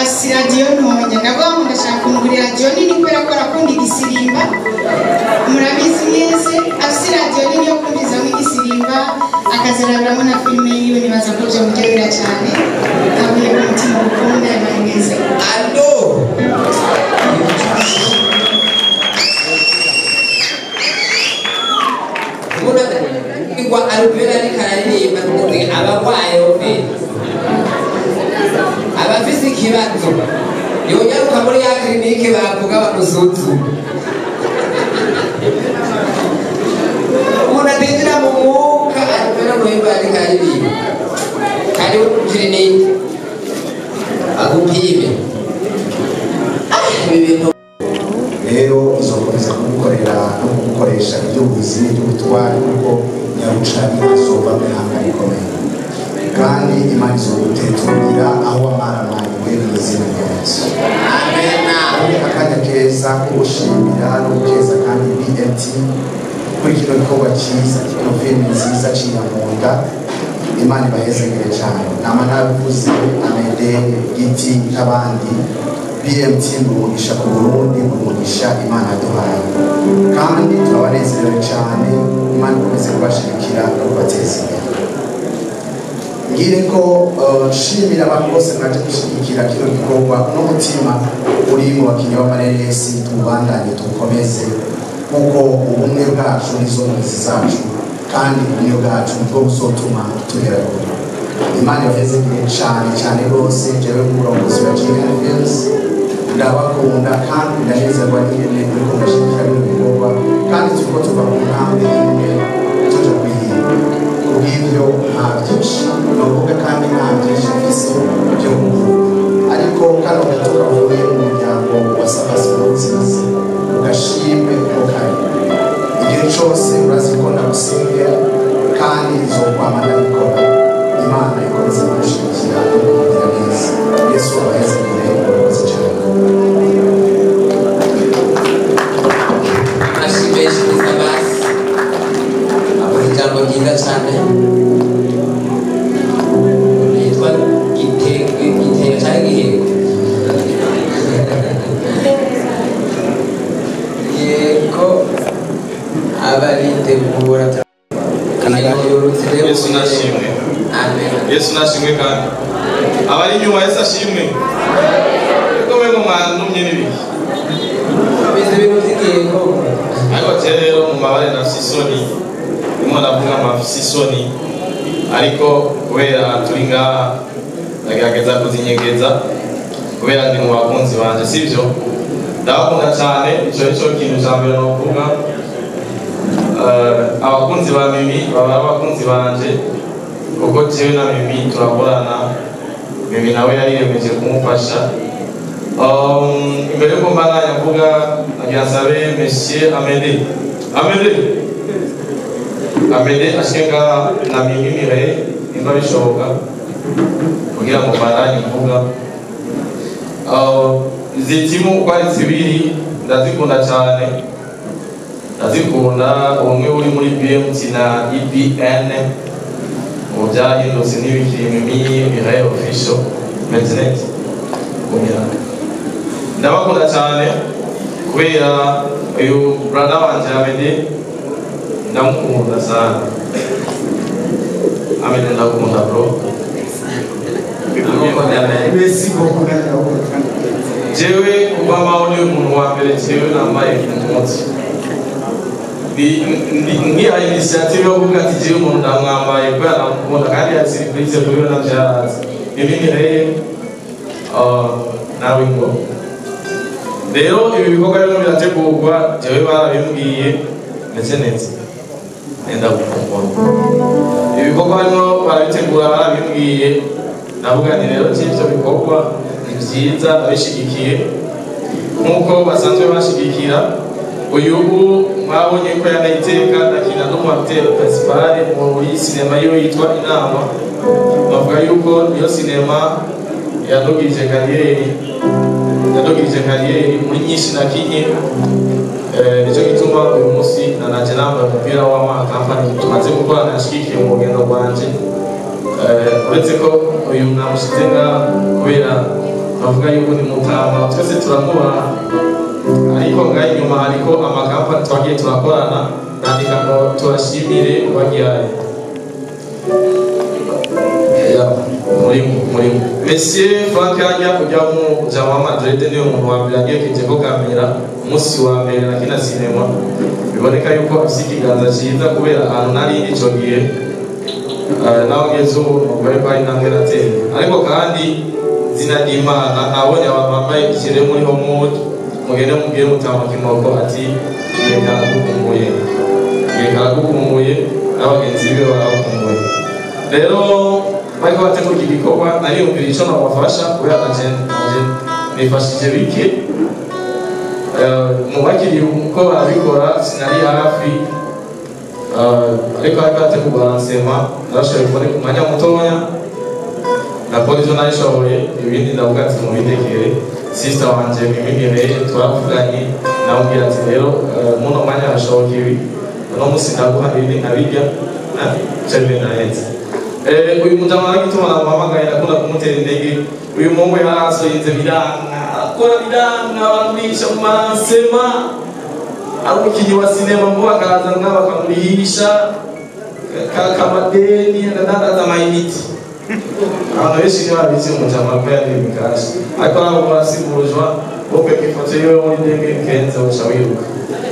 asi radiyo ntonya ndavuga ngo ndashaka kumugurira radiyo nini kubera ko arakunda igisirimba murabizi mwese afise radiyo nini yo kumvirizamo igisirimba akazarabiramo na filime yiwe nibaza ko byamuryohera cyane avuye ku mutima ukunda Imana. Alo Igwa Alvera ariko araririmba abarwaye ofe abafise ikibazo yonyaruka muri ya kirinike bavuga bamusuzume umuntu atinjira mu mwuka Alvera Muhimba ariko araririmba karibu ku kirinike agupime ibi bintu rero izokomeza kumukorera no kumukoresha iby'ubuzi n'iby'ubutwari kuko nyarucari azova mu ihanga rikomeye kandi Imana izoguteturira aho wamaramariwe mu izina rya Yesu. Amena. Akanya keza ko gushimira no gukeza kandi BMT kuri kino gikorwa cyiza kino filime nziza Cinyamunda. Imana ibahezegere cyane. Nama nabivuze Amede Giti n'abandi BMT umugisha ku Burundi umugisha Imana yaduhaye kandi turabanezerewe cyane. Imana ikomeze kubashigikira no kubateza imbere. Ngire ko nshimira abantu bose mwaje gushyigikira kino gikorwa n'umutima uri mu bakinnyi b'amareresi tubandanye dukomeze kuko ubumwe bwacu nizo nkomezi zacu kandi ubumwe bwacu nibwo buzotuma tugera kure. Imana ibahezegere cyane cyane rwose. Jewe nk'umurongozi wa GN Films ndabakunda kandi ndanezerwa n'ingene muriko murashyigikira bino bikorwa kandi turiko tuva ku ntambwe imwe tuja ku yindi. Kubw'ibyo nta byinshi novuga kandi nta byinshi mfise byo kuvuga ariko kano gato kavuye mu muryango wa Sabasi Nkurunziza ugashime ko kari igihe cose urazi ko ndagusengera kandi izokwama ndabikora. Imana ikomeze kugushigikira no kukugira neza. Yesu abahezegere murakoze cyane. Amashyi menshi ni Sabasi avuze ijambo ryiza cyane yitwa gitega cyangwa igihego yego abaritegura. Yesu nashimwe. Yesu nashimwe kandi abari inyuma Yesu ashimwe. Ariko mwe mwantumye n'ibiki bize ibintu by'igihego ariko rero mu mabare na sisoni ndimo ndavuga amasisoni ariko kubera turi ngaha ndagerageza kuzinyegeza kubera ndi mu bakunzi banje sibyo ndabakunda cyane. Icyo nicyo kintu cya mbere novuga. Abakunzi ba Mimi baba abakunzi banje kuko jewe na Mimi turakorana. Mimi nawe yariyemeje kumufasha. Imbere yuko mbandanya mvuga nagira nsabe Monsieur Amede Amede ashike ngaha na Mimi Mireille nimba bishoboka kugira ngo mbandanye mvuga. Izi timu uko ari zibiri ndazikunda cyane, ndazikunda. Umwe uri muri BMT na EBN, ubu byahindutse ntibikiri Mimi Mireille Official Maintenance. Ndabakunda cyane kubera uyu brother wanje Amede, ndamukunda sana. Amede, ndakunda bro. Merci beaucoup. Jewe kuba maho niwe muntu wa mbere jewe nambaye impuzu, nkiha initiative yo kuvuga ati jewe umuntu ndamwambaye kubera ndamukunda, kandi ya surprise kuri we navyo yarazi. Mimi Mireille nawe ngo rero ibi bikorwa rero birategurwa, jewe barabimbwiye meze neza, nenda gukumbura ibi bikorwa barimo barabitegura, barabimbwiye, ndavuga nti rero ivyo bikorwa ni vyiza, ndabishigikiye nk'uko basanzwe bashigikira. Uyu mwabonye ko yanayiteka ndakina no mu acteur principal muri sinema yiwe yitwa Inama. Bavuga yuko niyo sinema yadugije carrière, yadugije carrière muri nyinshi nakinye. Nicyo gituma uyu munsi nanaje nambaye umupira w'amakampani tumaze gukorana yashigikiye mu rugendo rwanje. Uretse ko uyu namushize ngaha kubera bavuga yuko ni mutama, twese turamwubaha, ariko ngaha inyuma hariko amakampani twagiye turakorana, nandika ngo tubashimire bagihaye murimo. Monsieur Frank ajya kujya mu Jama Madrid, niwe muntu wa mbere yagiye ko kamera umunsi wa mbere nakina sinema. Biboneka yuko afise ikiganza cyiza kubera ahantu nari ico gihe naho ngeze ubu nubwo ariko ari intambwe nateye, ariko kandi izina ry'Imana nabonye abantu bambaye ikirere muri Homewood, mugende mubwire mutama Kimoko ati reka aragukumbuye, reka aragukumbuye, n'abagenzi be baragukumbuye. Rero bariko bategura iki gikorwa, nariyumvira ico nabafasha kubera nanje nifashije bike mu bakiriye uko barabikora, sinari hafi, ariko ariko bategura lancement, narashoboye kuboneka umwanya mutoya nakora ivyo narishoboye, ibindi ndavuga ati mubindekere. Sister wanje Mimi Mireille twaravuganye, namubwira ati rero muno mwanya harashoboka ibi, uno munsi ndaguha ibindi nkabirya cebe nahetse. Uyu mujama naragituma namuhamagaye, ndakunda kumutera intege. Uyu muhungu yarasoyinze biranga, arakora biranga, baramurihisha mu masema, ari umukinyi wa sinema, ngo bakaza ngaha bakamurihisha kamadeni, akadandaza amayinite. Abantu benshi ntibabizi umujama ko yari imikashi, ariko nabo barasimburujwa wokweka ifoto yiwe muri 2015 uca wiruka.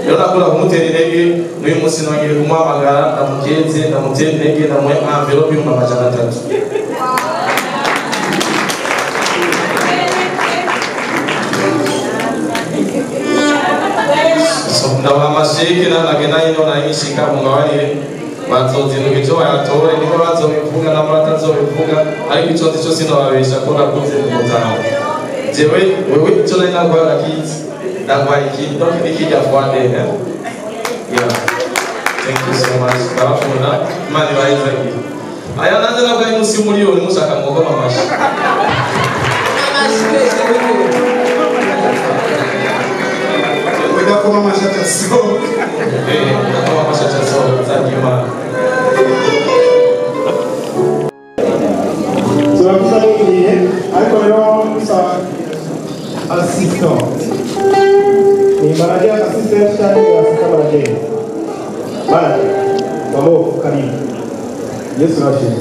Rero nakunda kumutera intege, n'uyu munsi nongeye kumuhamagara, ndamukeze, ndamutera intege, ndamuha envelope y'300,000. Ndabaha amasheke nagenda hino nayishika mungabarire bazozinduka ico bayatore, niba bazobivuga nabo batazobivuga, ariko ico nzi co sinobabesha ko nakunze kumutanga. Jewe wewe ico nari naguhaye urakizi, ndaguhaye iki donc nikirya fois deux. Yeah, thank you so much, ndabakunda, Imana ibahezagire. Aya nanje nabwo ari munsi y'umuriyoni, mushaka mwokoma amashi. Udakoma amashi acasohoka. Udakoma amashi acasohoka, nzajya. Turavuze n'igihe, ariko rero musaba assistant ni manager, assistant cyangwa assistant manager, manager mamo, karibu. Yesu nashimwe.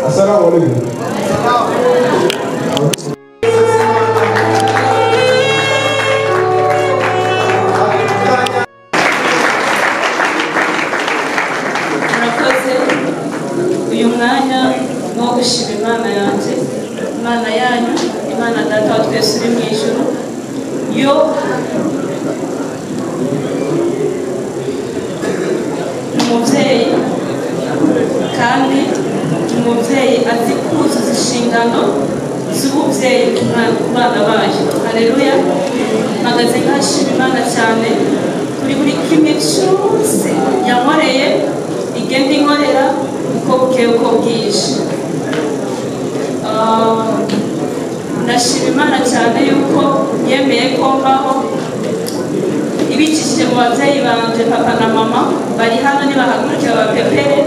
Assalamu alaikum. Murakoze. Uyu mwanya wo gushima Imana yanjye, Imana yanyu, Imana Data wa twese uri mu ijuru, yo ni umubyeyi, kandi ni umubyeyi azi kuzuza inshingano z'ububyeyi ku bana bayo. Haleluya. Mpagaze nkashima Imana cyane kuri buri kimwe cyose yankoreye, igenda inkorera uko bukeye uko bwije. Ndashima Imana cyane yuko yemeye ko mbaho ibicishije mu babyeyi banje, papa na mama bari hano, nibahagurukira bapepere.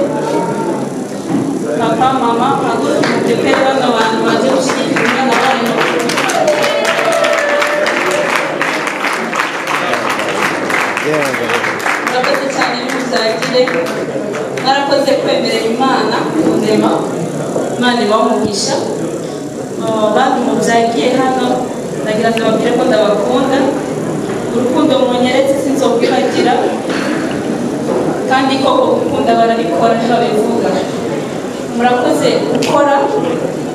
Papa, mama, muhaguruke mupepere bano bantu baje gushyigikira umwana wanyu. Murakoze cyane, nimuzagire. Mwarakoze kwemerera Imana kundema, Imana ibahe umugisha. Bantu mubyagiye hano, ndagira ngo ndababwire ko ndabakunda. Urukundo munyeretse sinzokwibagira, kandi koko gukunda barabikora ntibabivuga. Murakoze gukora,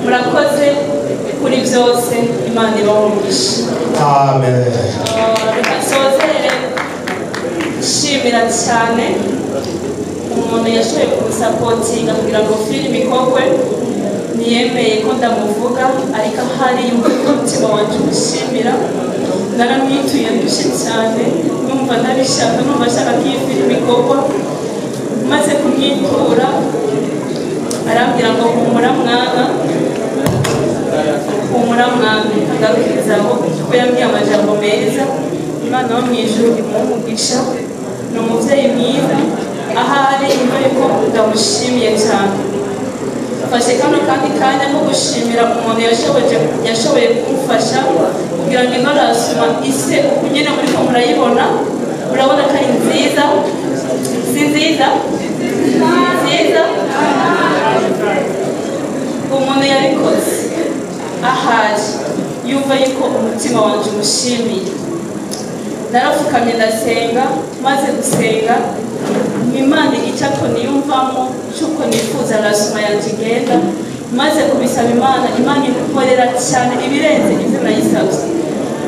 murakoze kuri byose, Imana ibahe umugisha. Amen. Reka nsozere nshimira cyane umuntu yashoboye kumusapotinga kugira ngo filime ikorwe. Ntiyemeye ko ndamuvuga, ariko ahari yumva ko umutima wanjye umushimira. Naramwituye ndushye cyane, numva ntabishaka, numva ashaka ko iyi filime ikorwa. Maze kumwitura arambwira ngo humura mwana, humura mwana, agarukirizaho kuko yambwiye amajambo meza. Imana yo mu ijuru imuhe umugisha, ni umubyeyi mwiza ahari yumva yuko ndamushimiye cyane. Mfashe kano kandi kanya ko gushimira umuntu yashoboye kumfasha kugira ngo ino rasuma ise uku nyine muriko murayibona. Murabona ko ari nziza, si nziza? Nziza. Umuntu yabikoze ahari yumva yuko umutima wanjye umushimiye. Narapfukamye ndasenga, maze gusenga Imana igicapo niyumvamo cy'uko nifuza rasuma yanjye igenda. Maze kubisaba Imana, Imana imukorera cyane ibirenze ibyo nayisabye.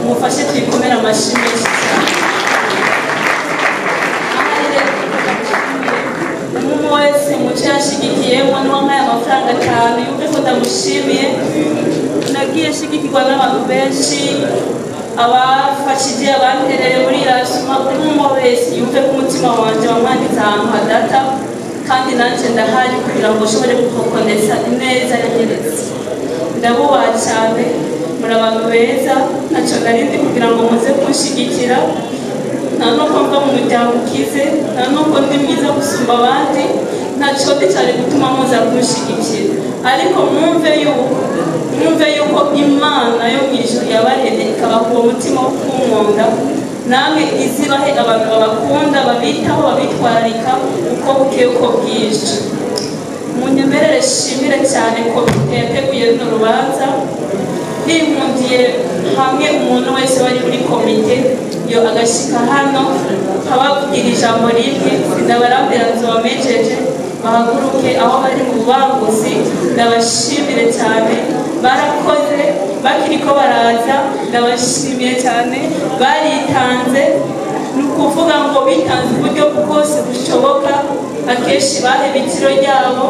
Mufashe tuyikomere amashyi menshi cyane. Umuntu wese muco yashigikiyemo n'uwampaye amafaranga 5 yumve ko ndamushimiye. Nagiye nshigikirwa n'abantu benshi, abafashije, abantereye muri rasuma. Umuntu wese yumve ko umutima wanjye wamwanditse ahantu hadata, kandi nanjye ndahari kugira ngo ushobore gukokonesa ineza yanyeretse. Ndabubaha cyane, muri abantu beza, ntacyo narindi kugira ngo muze kunshigikira. Nta nuko mva mu muryango ukize, nta nuko ndi mwiza gusumba abandi, ntacyo ndi cyane gutuma muza kunshigikira. Ariko mwumve yuko Imana yo mu ijuru yabaremye ikabaha uwo mutima wo kunkunda, namwe izibahe abantu babakunda, babitaho, babitwararika uko bukeye uko bwije. Munyemerere shimire cyane komite yateguye runo rubanza. Ninkundiye hamwe umuntu wese wari muri komite yo agashika hano nkababwira ijambo rimwe, sindabarambira nzobamejeje, bahaguruke aho bari mu bubanguzi. Ndabashimire cyane, barakoze bakiriko baraza, ndabashimiye cyane, baritanze. Ni ukuvuga ngo bitanze uburyo bwose bushoboka. Akenshi baheba itiro ryabo,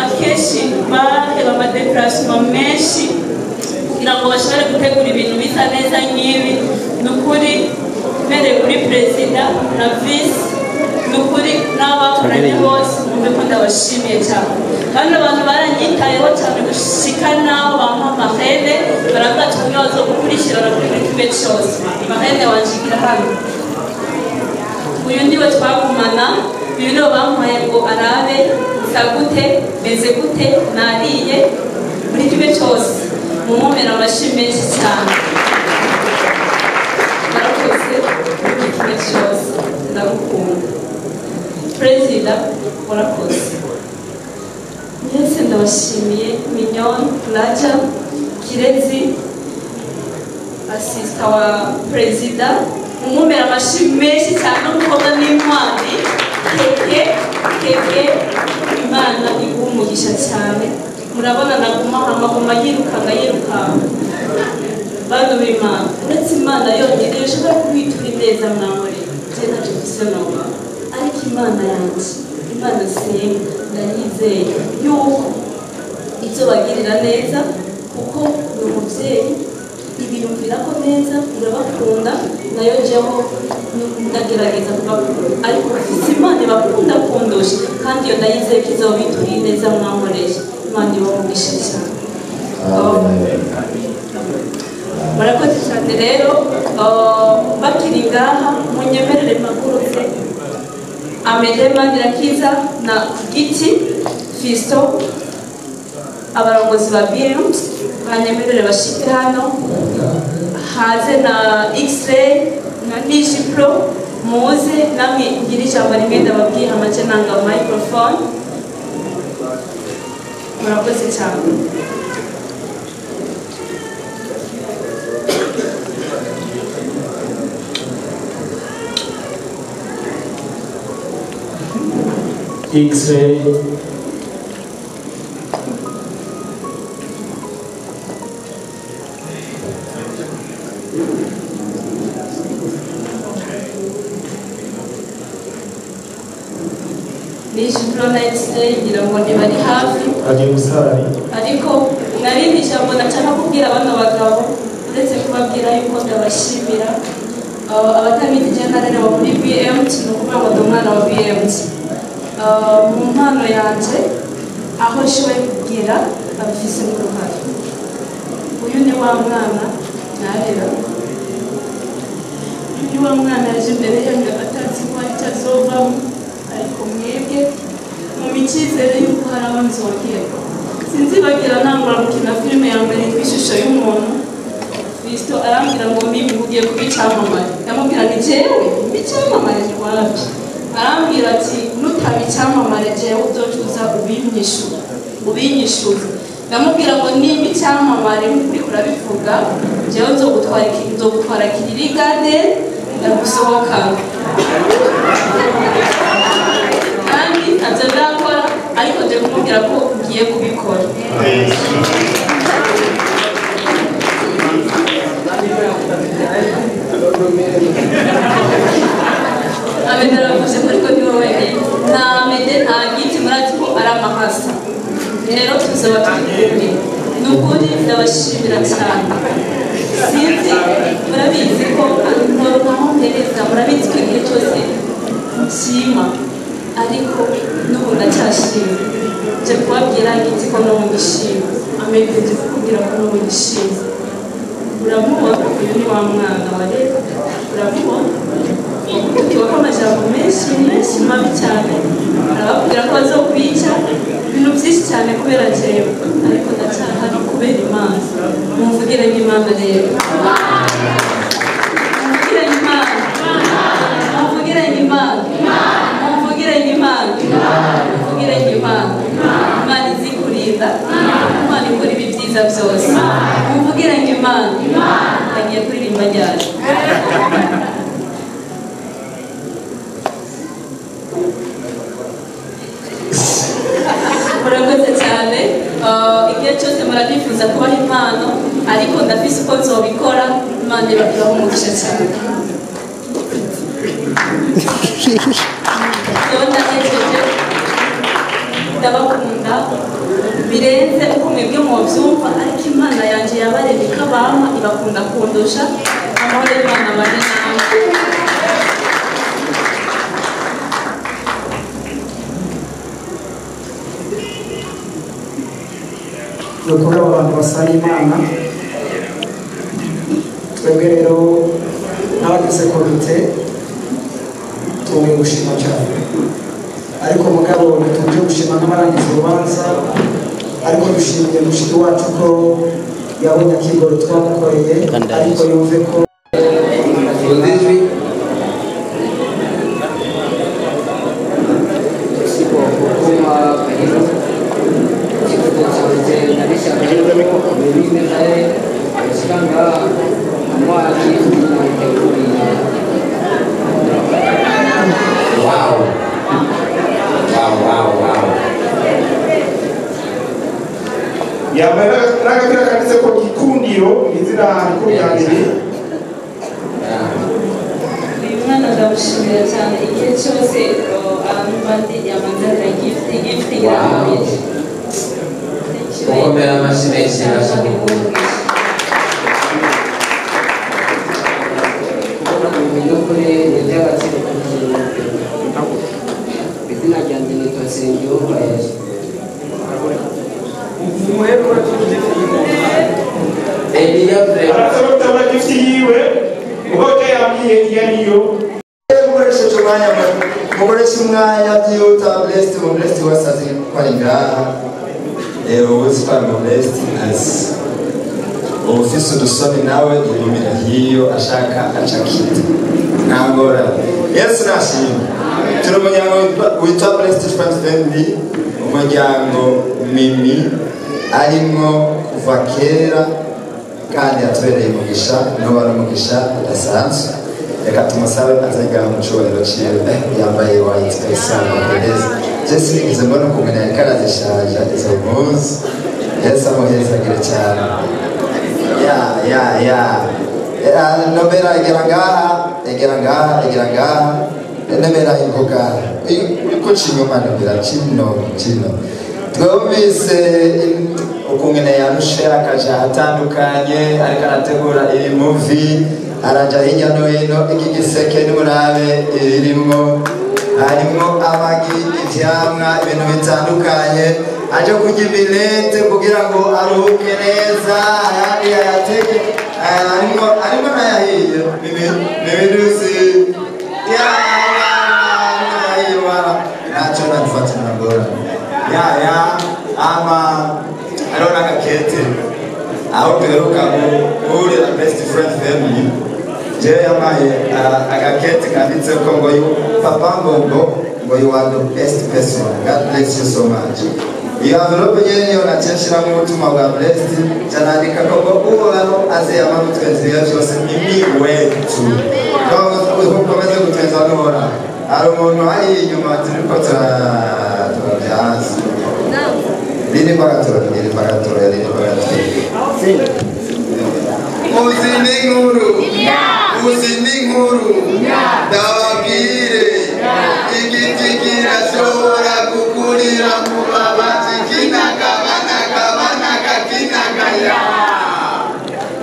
akenshi baheba amadeparasoma menshi kugira ngo bashobore gutegura ibintu bisa neza nk'ibi. Ni ukuri mbereye kuri perezida na visi, ni ukuri n'abakoranye bose mwumve ko ndabashimiye cyane. Kandi abantu baranyitayeho cyane gushika n'aho bampa amahene, baravuga ati umwe bazogukurikirana kuri buri kimwe cyose. Mahene wanjigira hano, uyu niwe twagumana, uyu niwe bamuhaye ngo arabe nsa gute, meze gute, nariye, buri kimwe cyose. Mumumera amashyi menshi cyane, murakoze buri kimwe cyose, ndagukunda perezida, murakoze mwese, ndabashimiye. Mignon, Raja, Kirezi, asista wa perezida, mumumera amashyi menshi cyane, n'umukobwa n'intwari keke keke. Imana iguha umugisha cyane. Murabona naguma amaguma yirukanka yirukanka. Bantu b'Imana, uretse Imana yonyine ishobora kubitura ineza mwamureba, je ntacyo mfise noba, ariko Imana yanjye, Imana senga, ndayizeye yuko ibyo bagirira neza, kuko ni umubyeyi ibiyumvira ko neza, irabakunda, nayo jeho ndagerageza kubakunda, ariko bafite Imana ibakunda kundusha, kandi iyo ndayizeye ko izobituriye neza mwankoresha. Imana ibahe umugisha cyane. Amen. Rero bakiri ngaha munyemerere mpagurutse Amede Manirakiza na Giti Fisto, abarongozi ba BMT banyemerere bashike hano, haze na X-ray na Niji Pro, muze namwe ngira ijambo rimwe ndababwiye amace nanga microphone. Murakoze cyane. X-ray Niji Pro na X-ray ngira ngo ntibari hafi, agiye gusari, ariko narindi ijambo nashaka kubwira bano bagabo uretse kubabwira yuko ndabashimira. Abatabizi je narerewe muri BMT, ni ukuvuga ngo ndi umwana wa BMT. Mu mpano yanje aho nshoboye kugira babifisemo uruhare. Uyu ni wa mwana narera, uyu ni wa mwana yaje imbere yanjye atazi ko hari icyo azovamo, ariko mwebwe mu icyizere yuko hari aho nzongera. Sinzibagira nangura gukina filime ya mbere yitwa Ishusho y'Umuntu. Kristo arambwira ngo mbibi ugiye kuba icyamamare. Ndamubwira nti jewe mbi icyamamare ntiwabyo. Arambwira ati nutaba icyamamare jewe uzocuza ubinyishuza. Ndamubwira ngo nimba icyamamare nk'uko urabivuga jewe nzogutwara Kiriri Garden ndagusohokana. Kandi ntabyo ndakora, ariko nje kumubwira ko ngiye kubikora. Amede aravuze ko ariko niwe wenyine. Nta Amede nta Giti murazi ko ari amahasa. Rero tuzaba turi kumwe. Ni ukuri ndabashimira cyane. Sinzi murabizi ko ntaho mpereza, murabizi ko igihe cyose nshima, ariko n'ubu ndacyashima. Nje kubabwira Giti ko n'ubu ngishima, Amede nje kukubwira ko n'ubu ngishima. Uramubona uyu ni wa mwana wa rero, uramubona wamutukiwe ko amajambo menshi menshi mabi cyane, arababwira ko bazokwica ibintu byinshi cyane kubera jewe, ariko ndacyahari kubera Imana. Mumvugire n'Imana rero, mumvugire n'Imana, mumvugire n'Imana, mumvugire n'Imana, mumvugire n'Imana. Imana izi kurinda, Imana ikora ibi byiza byose. Mumvugire n'Imana. Agiye kuririmba ryari? Murakoze cyane. Igihe cyose muranifuza kubaha impano, ariko ndafise uko nzobikora. Imana ibaha umugisha cyane. Ndahejeje, ndabakunda birenze uko mwebwe mubyumva, ariko Imana yanjye yabaremye ikabampa ibakunda kundusha. Amahoro y'Imana abane namwe. Ni ukuri abo bantu basa n'Imana. Twebwe rero n'abagize komite tugiye gushima cyane, ariko mugabo ntituje gushima nk'abarangiza urubanza, ariko dushimiye mushiki wacu ko yabonye akigoro twamukoreye, ariko yumve ko Yambaye n'agapira kanditse ko Gikundiro, izina rikuru rya mbere. Uyu mwana ndamushimira cyane, igihe cyose abantu bandi yamanzanira gift, gift irakomeye. Gukomera amashyi menshi Imana iguhe umugisha. Kubona ubumenyi n'ukuri ni iby'agaciro kuri jyewe. Izina ryanjye nitwa Nsengiyumva Yesu. Arasaba gutanga gift yiwe. famiye iyo ariyo. Mukoresheje umwanya, mukoreshe umwanya byihuta. Blessed mu blessed wese azi ko ari ngaha. Uzi ko ari mu blessed, azi ufise udusoni nawe yigumira hiyo, ashaka acakita, nta ngorane. Yesu nashimwe. Turi umuryango witwa Blessed Friends Family, umuryango Mimi arimwo kuva kera kandi yatubereye umugisha, n'ubu ari umugisha udasanzwe. Reka tumusabe azajya mu cyubahiro ciwe, yambaye white kabisa neza. Je sinigeze mbona ukuntu yariko arazishaje izo mpuzu. Yesu amuhezagire cyane. Ya ya ya ya, Nobera, egera ngaha, egera ngaha, egera ngaha. Nobera, ingoga uriko inyuma. Nobera, kino kino. Twumvise ukungene yarushe akaja ahatandukanye ariko arategura iyi movie, araja hirya no hino. Iki giseke nimurabe ibirimwo, harimwo amagi, ivyamwa, ibintu bitandukanye. Aje kurya imirete kugira ngo aruhuke neza, ayandi ayateke. Harimwo, harimo n'ayahiye. Mimidusi yahiye wala ntacyo nabifatira ngorane. Ya ya, ama hariho n'agakete aho duheruka guhurira Best Friend Family. Jewe yamaye agakete kanditseko ngo you papa ngo you are the best person, God bless you so much. Iyo envelope nyene niyo naciye nshiramo ubutumwa bwa Blessed, canandika ko ngo Uhoraho azeyama gutwenza ibihe vyose, Mimi wetu ukomeze gutwenza n'Uhoraho. Hari umuntu hariya inyuma turiko turabyaza. Ririmba gatoro, ririmba gatoro, ririmba gatoro. Uzi n'inkuru, uzi n'inkuru, ndababwire, igiti kirashobora gukurira mu babaji kinagabanagabanaga kinagaya.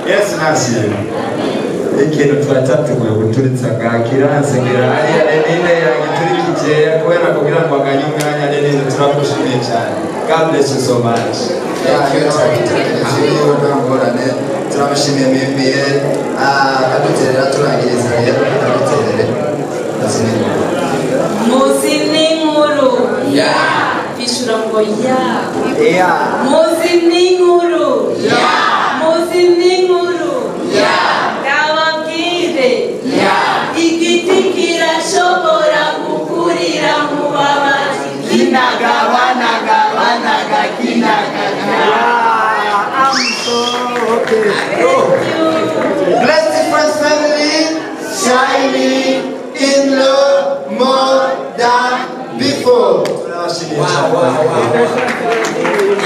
Yesu nashimwe. Ikintu twari cyateguye guturitsa ngaha kiranse, ngira hariya Renine yagiturikije kubera kugira ngo aganye umwanya. Renine, turamushimiye cyane. God bless you so much. Yagiturikije, nta ngorane. Turamushimiye Mimiye akaduterera. Turangiriza rero, akaduterere. Muzi n'inkuru bishura ngo ya. Muzi n'inkuru, muzi n'inkuru, ndababwire, igiti kirashobora gukurira mu babaji kinagabanagabanaga kinagaga. Blessed Friends Family, shining in love more than before. Turabashimiye cyane.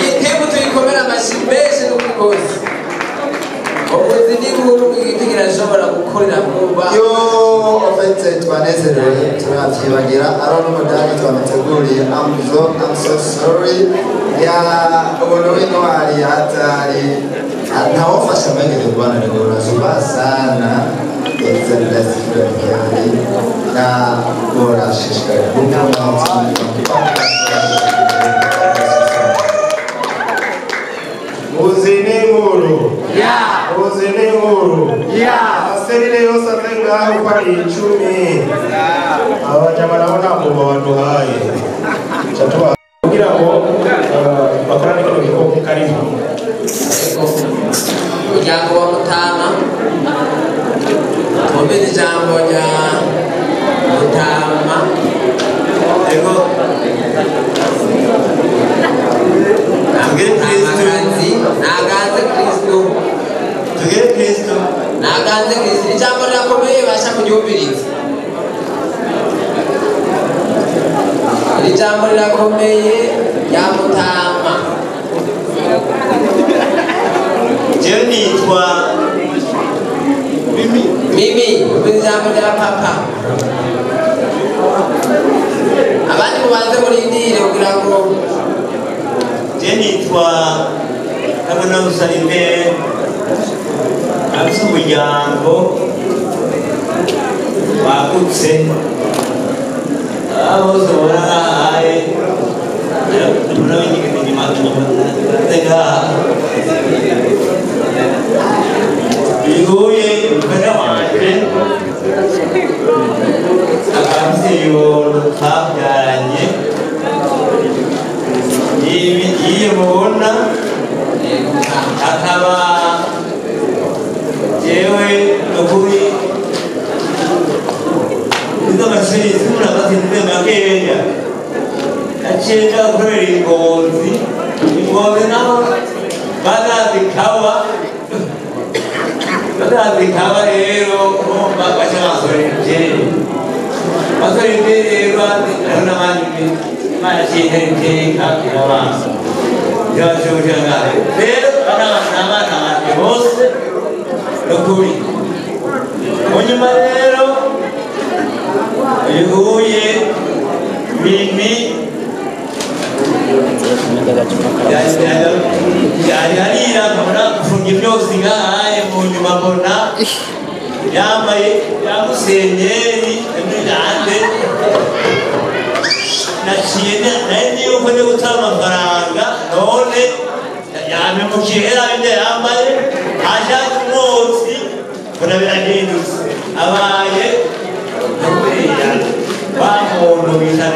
Iyi temu tuyikomera amashyi menshi n'umukozi ubuzi n'inkuru, igiti kirashobora gukorera mu ba. Yo, en fait, twanezerewe turavyibagira ari n'umudari twamuteguriye. I'm so sorry. Ya umuntu w'intwari hatari ntawofasha mwengere kubana ni unazubaa sana. It's the best friend family na borashishikaye. Uzi n'inkuru, uzi n'inkuru, amaserire yose aze ngaho uko ari 10. Abajama nabo ntabwo baduhaye. Kugira ngo bakorane kino gikorwa, karibu. Umuryango wa Mutama, twumvise ijambo rya Mutama. Ego. Tugere Kristo. Naganze Kristo. Tugere Kristo. Naganze Kristo. Ijambo rirakomeye, basha kuryumviriza. Iri jambo rirakomeye rya Mutama. Jewe nitwa Mimi. Mimi, umviriza ijambo rya papa. Abandi mubanze murindire kugira ngo Je nitwa Kabona Musalime, afise umuryango wagutse. Aba bose mubona ngahaye, mubona binyegeza inyuma ngaha bihuye umufasha wanje. twabyaranye iyo mubona akaba jewe nukuri izo mashuri zimuna batsinze makeya acenga gukorera ingozi ingozi naho bazazikawa rero urumva baca basorera ivyeri basorera ivyeri rero hariho n'abandi Imana cintera iteka irabanza irabashoboye rero n'abana banje bose nukuri mu nyuma rero uyu mimi yari arira nkabona gufunga imyotsi ngahaye mu nyuma mbona yambaye yamusenyeri yande naciye nari yuko ndi gutanga amafaranga none yampemukiye ibyo yambaye ashaka umwotsi mbona birahindutse abaye nakuriya wa muntu bita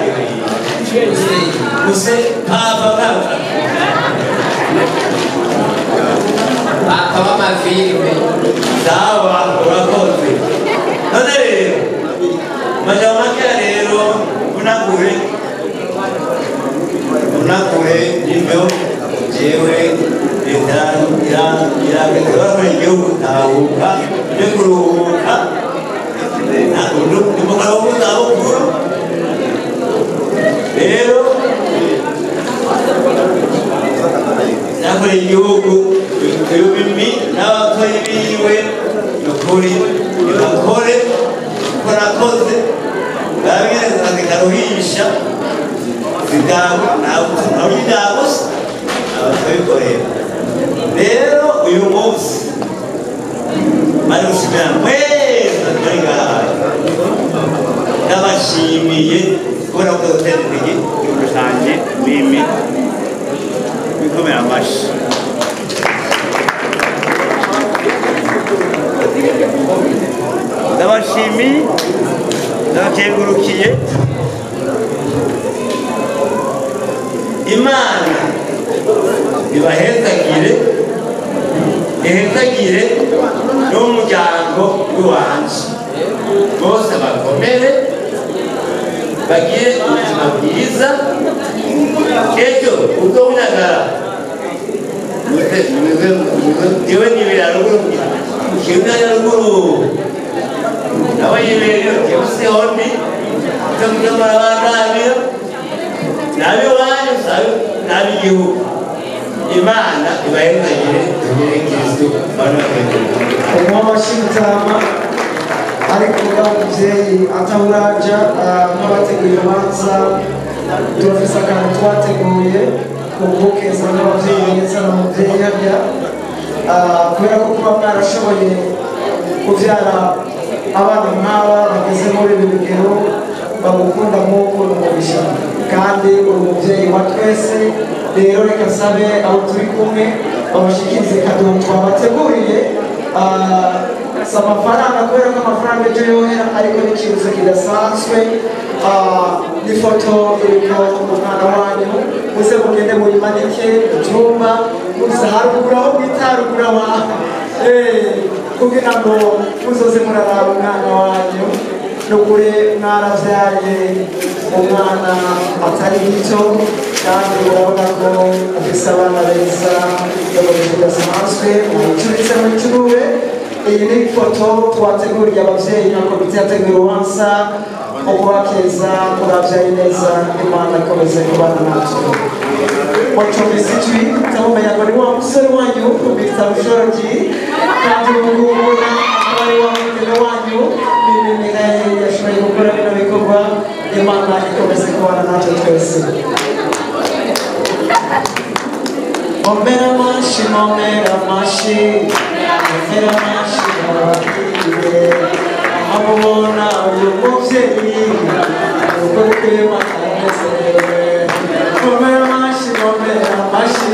Use papa papa papa w'amafilime sawa urakoze none rero majambo makeya rero unagure nivyo jewe leta irakora igihugu tahuka nje kuruhuka ndimo kuruhuka zabukuru rero nakora igihugu mimi n'abatoyi biwe nukuri nibakore uko nakoze barabwira zikaruhisha zidaguse abatabikorera rero uyu munsi bari gushimira mwese bari ngaha ndabashimiye kubona ko dutera intege igihugu cyanjye mimi bikomera amashyi ndabashimiye ndabakengurukiye Imana ibahezagire ihezagire n'umuryango w'iwanje bose bakomere bagire ubuzima bwiza ejo uzobinagara jewe nibera ruguru kimwe ruguru nawe yibera jewe sihondi murabandanira nabi wanyu nabi igihugu Imana ibahezagire tugire Kristo bana umwamashitama ariko mubyeyi atahuraja nk'abateguye urubanza turafise akantu twateguye kubukeza n'ababyeyi beza n'umubyeyi harya kubera ko kuba mwarashoboye kubyara abana nk'aba bageze muri ibi bigero bagukunda nk'uko umugisha kandi uri umubyeyi wa twese rero reka nsabe abo turi kumwe babashikirize kadomo twabateguriye si amafaranga kubera ko amafaranga ejo yohera ariko n'ikibuzo kidasanzwe n'ifoto iriko umwana wanyu muze mugende muyimanike mu cyumba muze haruguru aho mwita haruguru aba kugira ngo muzoze muraraba umwana wanyu nukuri mwaravyaye umwana atari gito kandi urabona ko afise abana beza mu bidasanzwe mucuritse mucurure iyi ni ifoto twateguriye abavyeyi na komite yateguye urubanza ukubakeza murabyaye neza Imana ikomeze kubana natwe mucumvise ijwi ndamumenya ngo ni wa musore wanyu Mr. Rushorogi kandi ubu ngubu akaba ari wa mugeni wanyu Mimi Mireille yashoboye gukora bino bikorwa Imana ikomeze kubana natwe twese Momera mashi, momera mashi, momera mashi ababwire amubona uyu muvyeyi uko kwema anezerewe momera mashi, momera mashi,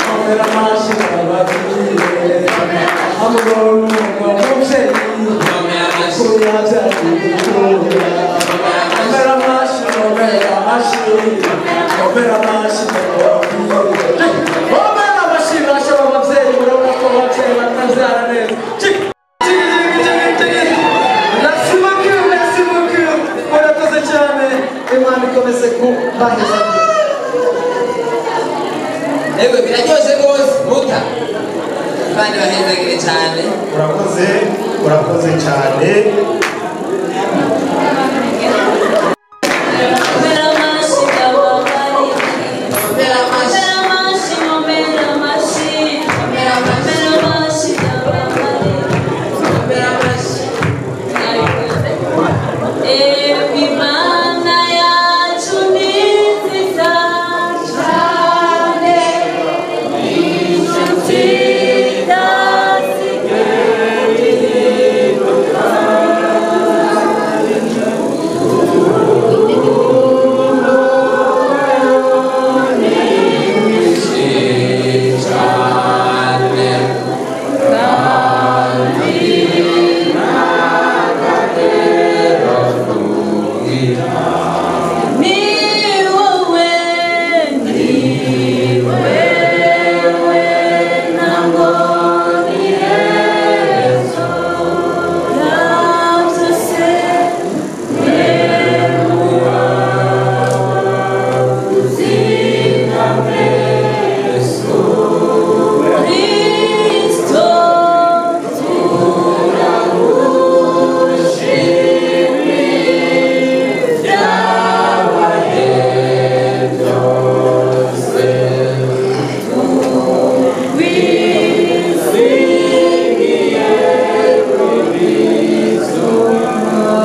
momera mashi ababwire amubona uyu muvyeyi ko yavyaye igikura momera mashi. Opera amashi Opera amashi bashobora abavyeyi murabona ko abavyeyi batavyara neza. Merci beaucoup, merci beaucoup. Murakoze cyane. Imana ikomeze kubaheza. Ego biraryoshe rwose muta. Imana ibahezagire cyane. Urakoze, urakoze cyane.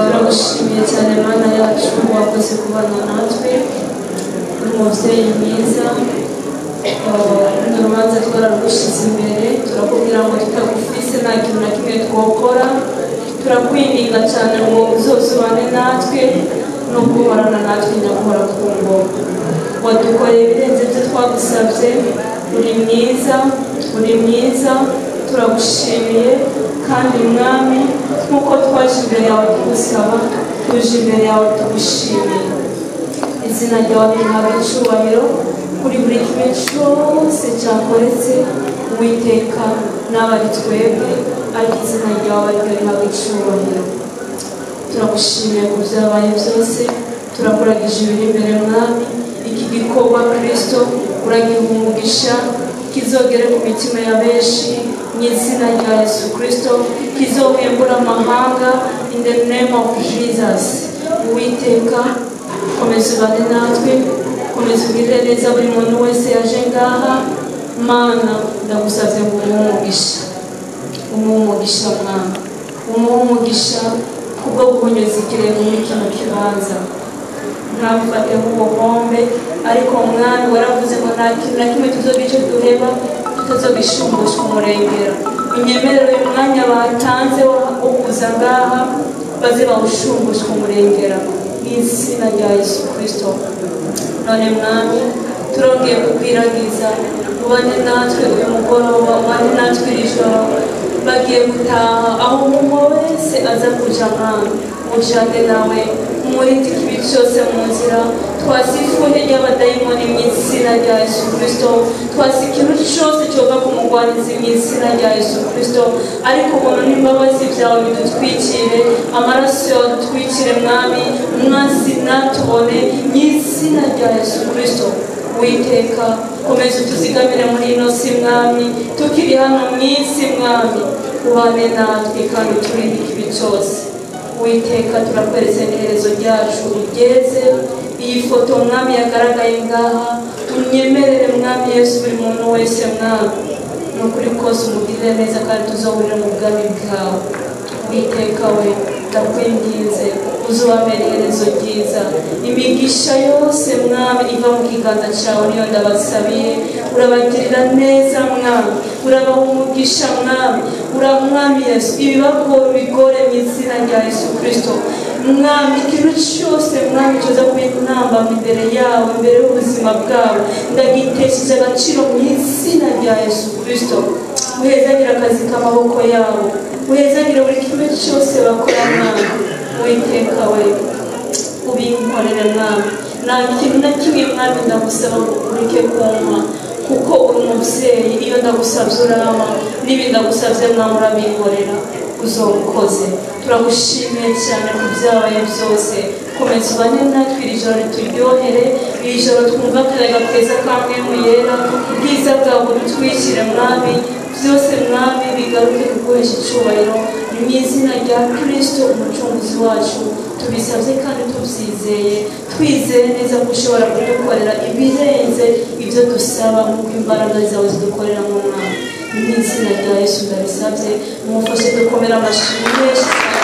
Turagushimiye cyane Mana yacu wakoze kubana natwe, uri umubyeyi mwiza. Runo rubanza twararugushyize imbere, turakubwira ngo tutagufise nta kintu na kimwe twokora. Turakwinginga cyane ngo uzozubane natwe nubwo uhorana natwe nyaguhora ku ngoma. Wadukoreye ibirenze ibyo twagusabye, uri mwiza, uri mwiza, turagushimiye. Kandi Mwami, nk'uko twaje imbere yawe tugusaba, tuje imbere yawe tugushimiye. Izina ryawe rihabwe icyubahiro kuri buri kimwe cyose cyakoretse. Uwiteka n'abari twebwe, ariko izina ryawe ariryo rihabwe icyubahiro. Turagushimiye ku byabaye byose, turakuragije ibiri imbere Mwami. Iki gikorwa Kristo uragiha umugisha, kizogere ku mitima ya benshi mu izina rya Yesu Kristo, kizohembura amahanga in the name of Jesus. Uwiteka komeza ubane natwe, komeza ugirire neza buri muntu wese yaje ngaha. Mana, ndagusabye ngo umuhe umugisha, umuhe umugisha Mwana, umuhe umugisha kubwo kunyuza ikirenge muri kino kibanza. Ntabifate nk'ubuhombe, ariko Mwami waravuze ngo nta kintu na kimwe tuzogira icyo duheba tutazogishumbusha umurengera. Unyemerere uyu mwanya batanze wo kuza ngaha baze bawushumbushe umurengera mu izina rya Yesu Kristo. None Mwami, turongeye kukwiragiza, ubane natwe uyu mugoroba, ubane natwe iri joro. Bagiye gutaha, aho umuntu wese aza kuja Mwami, ujane nawe, umurinde ikibi cyose mu nzira. Twasifuhe ry'abadayimoni mu izina rya Yesu Kristo, twasi ikintu cyose cyova ku mugwanizi mu izina rya Yesu Kristo. Ariko ubuntu n'imbabazi byawe bidutwikire, amaraso yawe adutwikire Mwami, umwansi natubone mu izina rya Yesu Kristo. Uwiteka komeza utuzigamire muri ino si Mwami, tukiri hano mu isi Mwami, ubane natwe kandi uturinde ikibi cyose. Uwiteka turakweretse n'iherezo ryacu rigeze. Iyi foto Mwami yagaragaye ngaha, tunyemerere Mwami Yesu buri muntu wese Mwami, ni ukuri kose umugirire neza kandi tuzohurire mu bwami bwawe. Uwiteka we, ndakwinginze uzubamere iherezo ryiza. Imigisha yose Mwami iva mu kiganza cyawe niyo ndabasabiye. Urabagirira neza Mwami, urabaha umugisha Mwami, Mwami Yesu ibibagora ubigore mu izina rya Yesu Kristo. Mwami ikintu cyose Mwami cyoza kuba intambamyi imbere yawe, imbere y'ubuzima bwawe, ndagitesheje agaciro mu izina rya Yesu Kristo. Uhezagire akazi k'amaboko yabo, uhezagire buri kimwe cyose bakora Mwami. Uwiteka we, ubinkorere Mwami. Nta kintu na kimwe mwami ndagusaba ngo ureke kumpa, kuko uri umubyeyi. Iyo ndagusabye urama, n'ibindi ndagusabye mwami urabinkorera, uzobukoze. Turagushimiye cyane ku byabaye byose. Komeza ubane natwe iri joro, rituryohere iri joro, twumva akayaga keza kamwe mu yera. Ubwiza bwawe budutwikire mwami, byose mwami bigaruke kuguhesha icyubahiro. Ni mu izina rya Kirisito umucunguzi wacu tubisabye kandi tubyizeye, twizeye neza ko ushobora kudukorera ibirenze ibyo dusaba, nk'uko imbaraga zawe zidukorera mu mwami. Ni mu izina rya Yesu ndabisabye, mumufashe dukomere amashyi menshi cyane.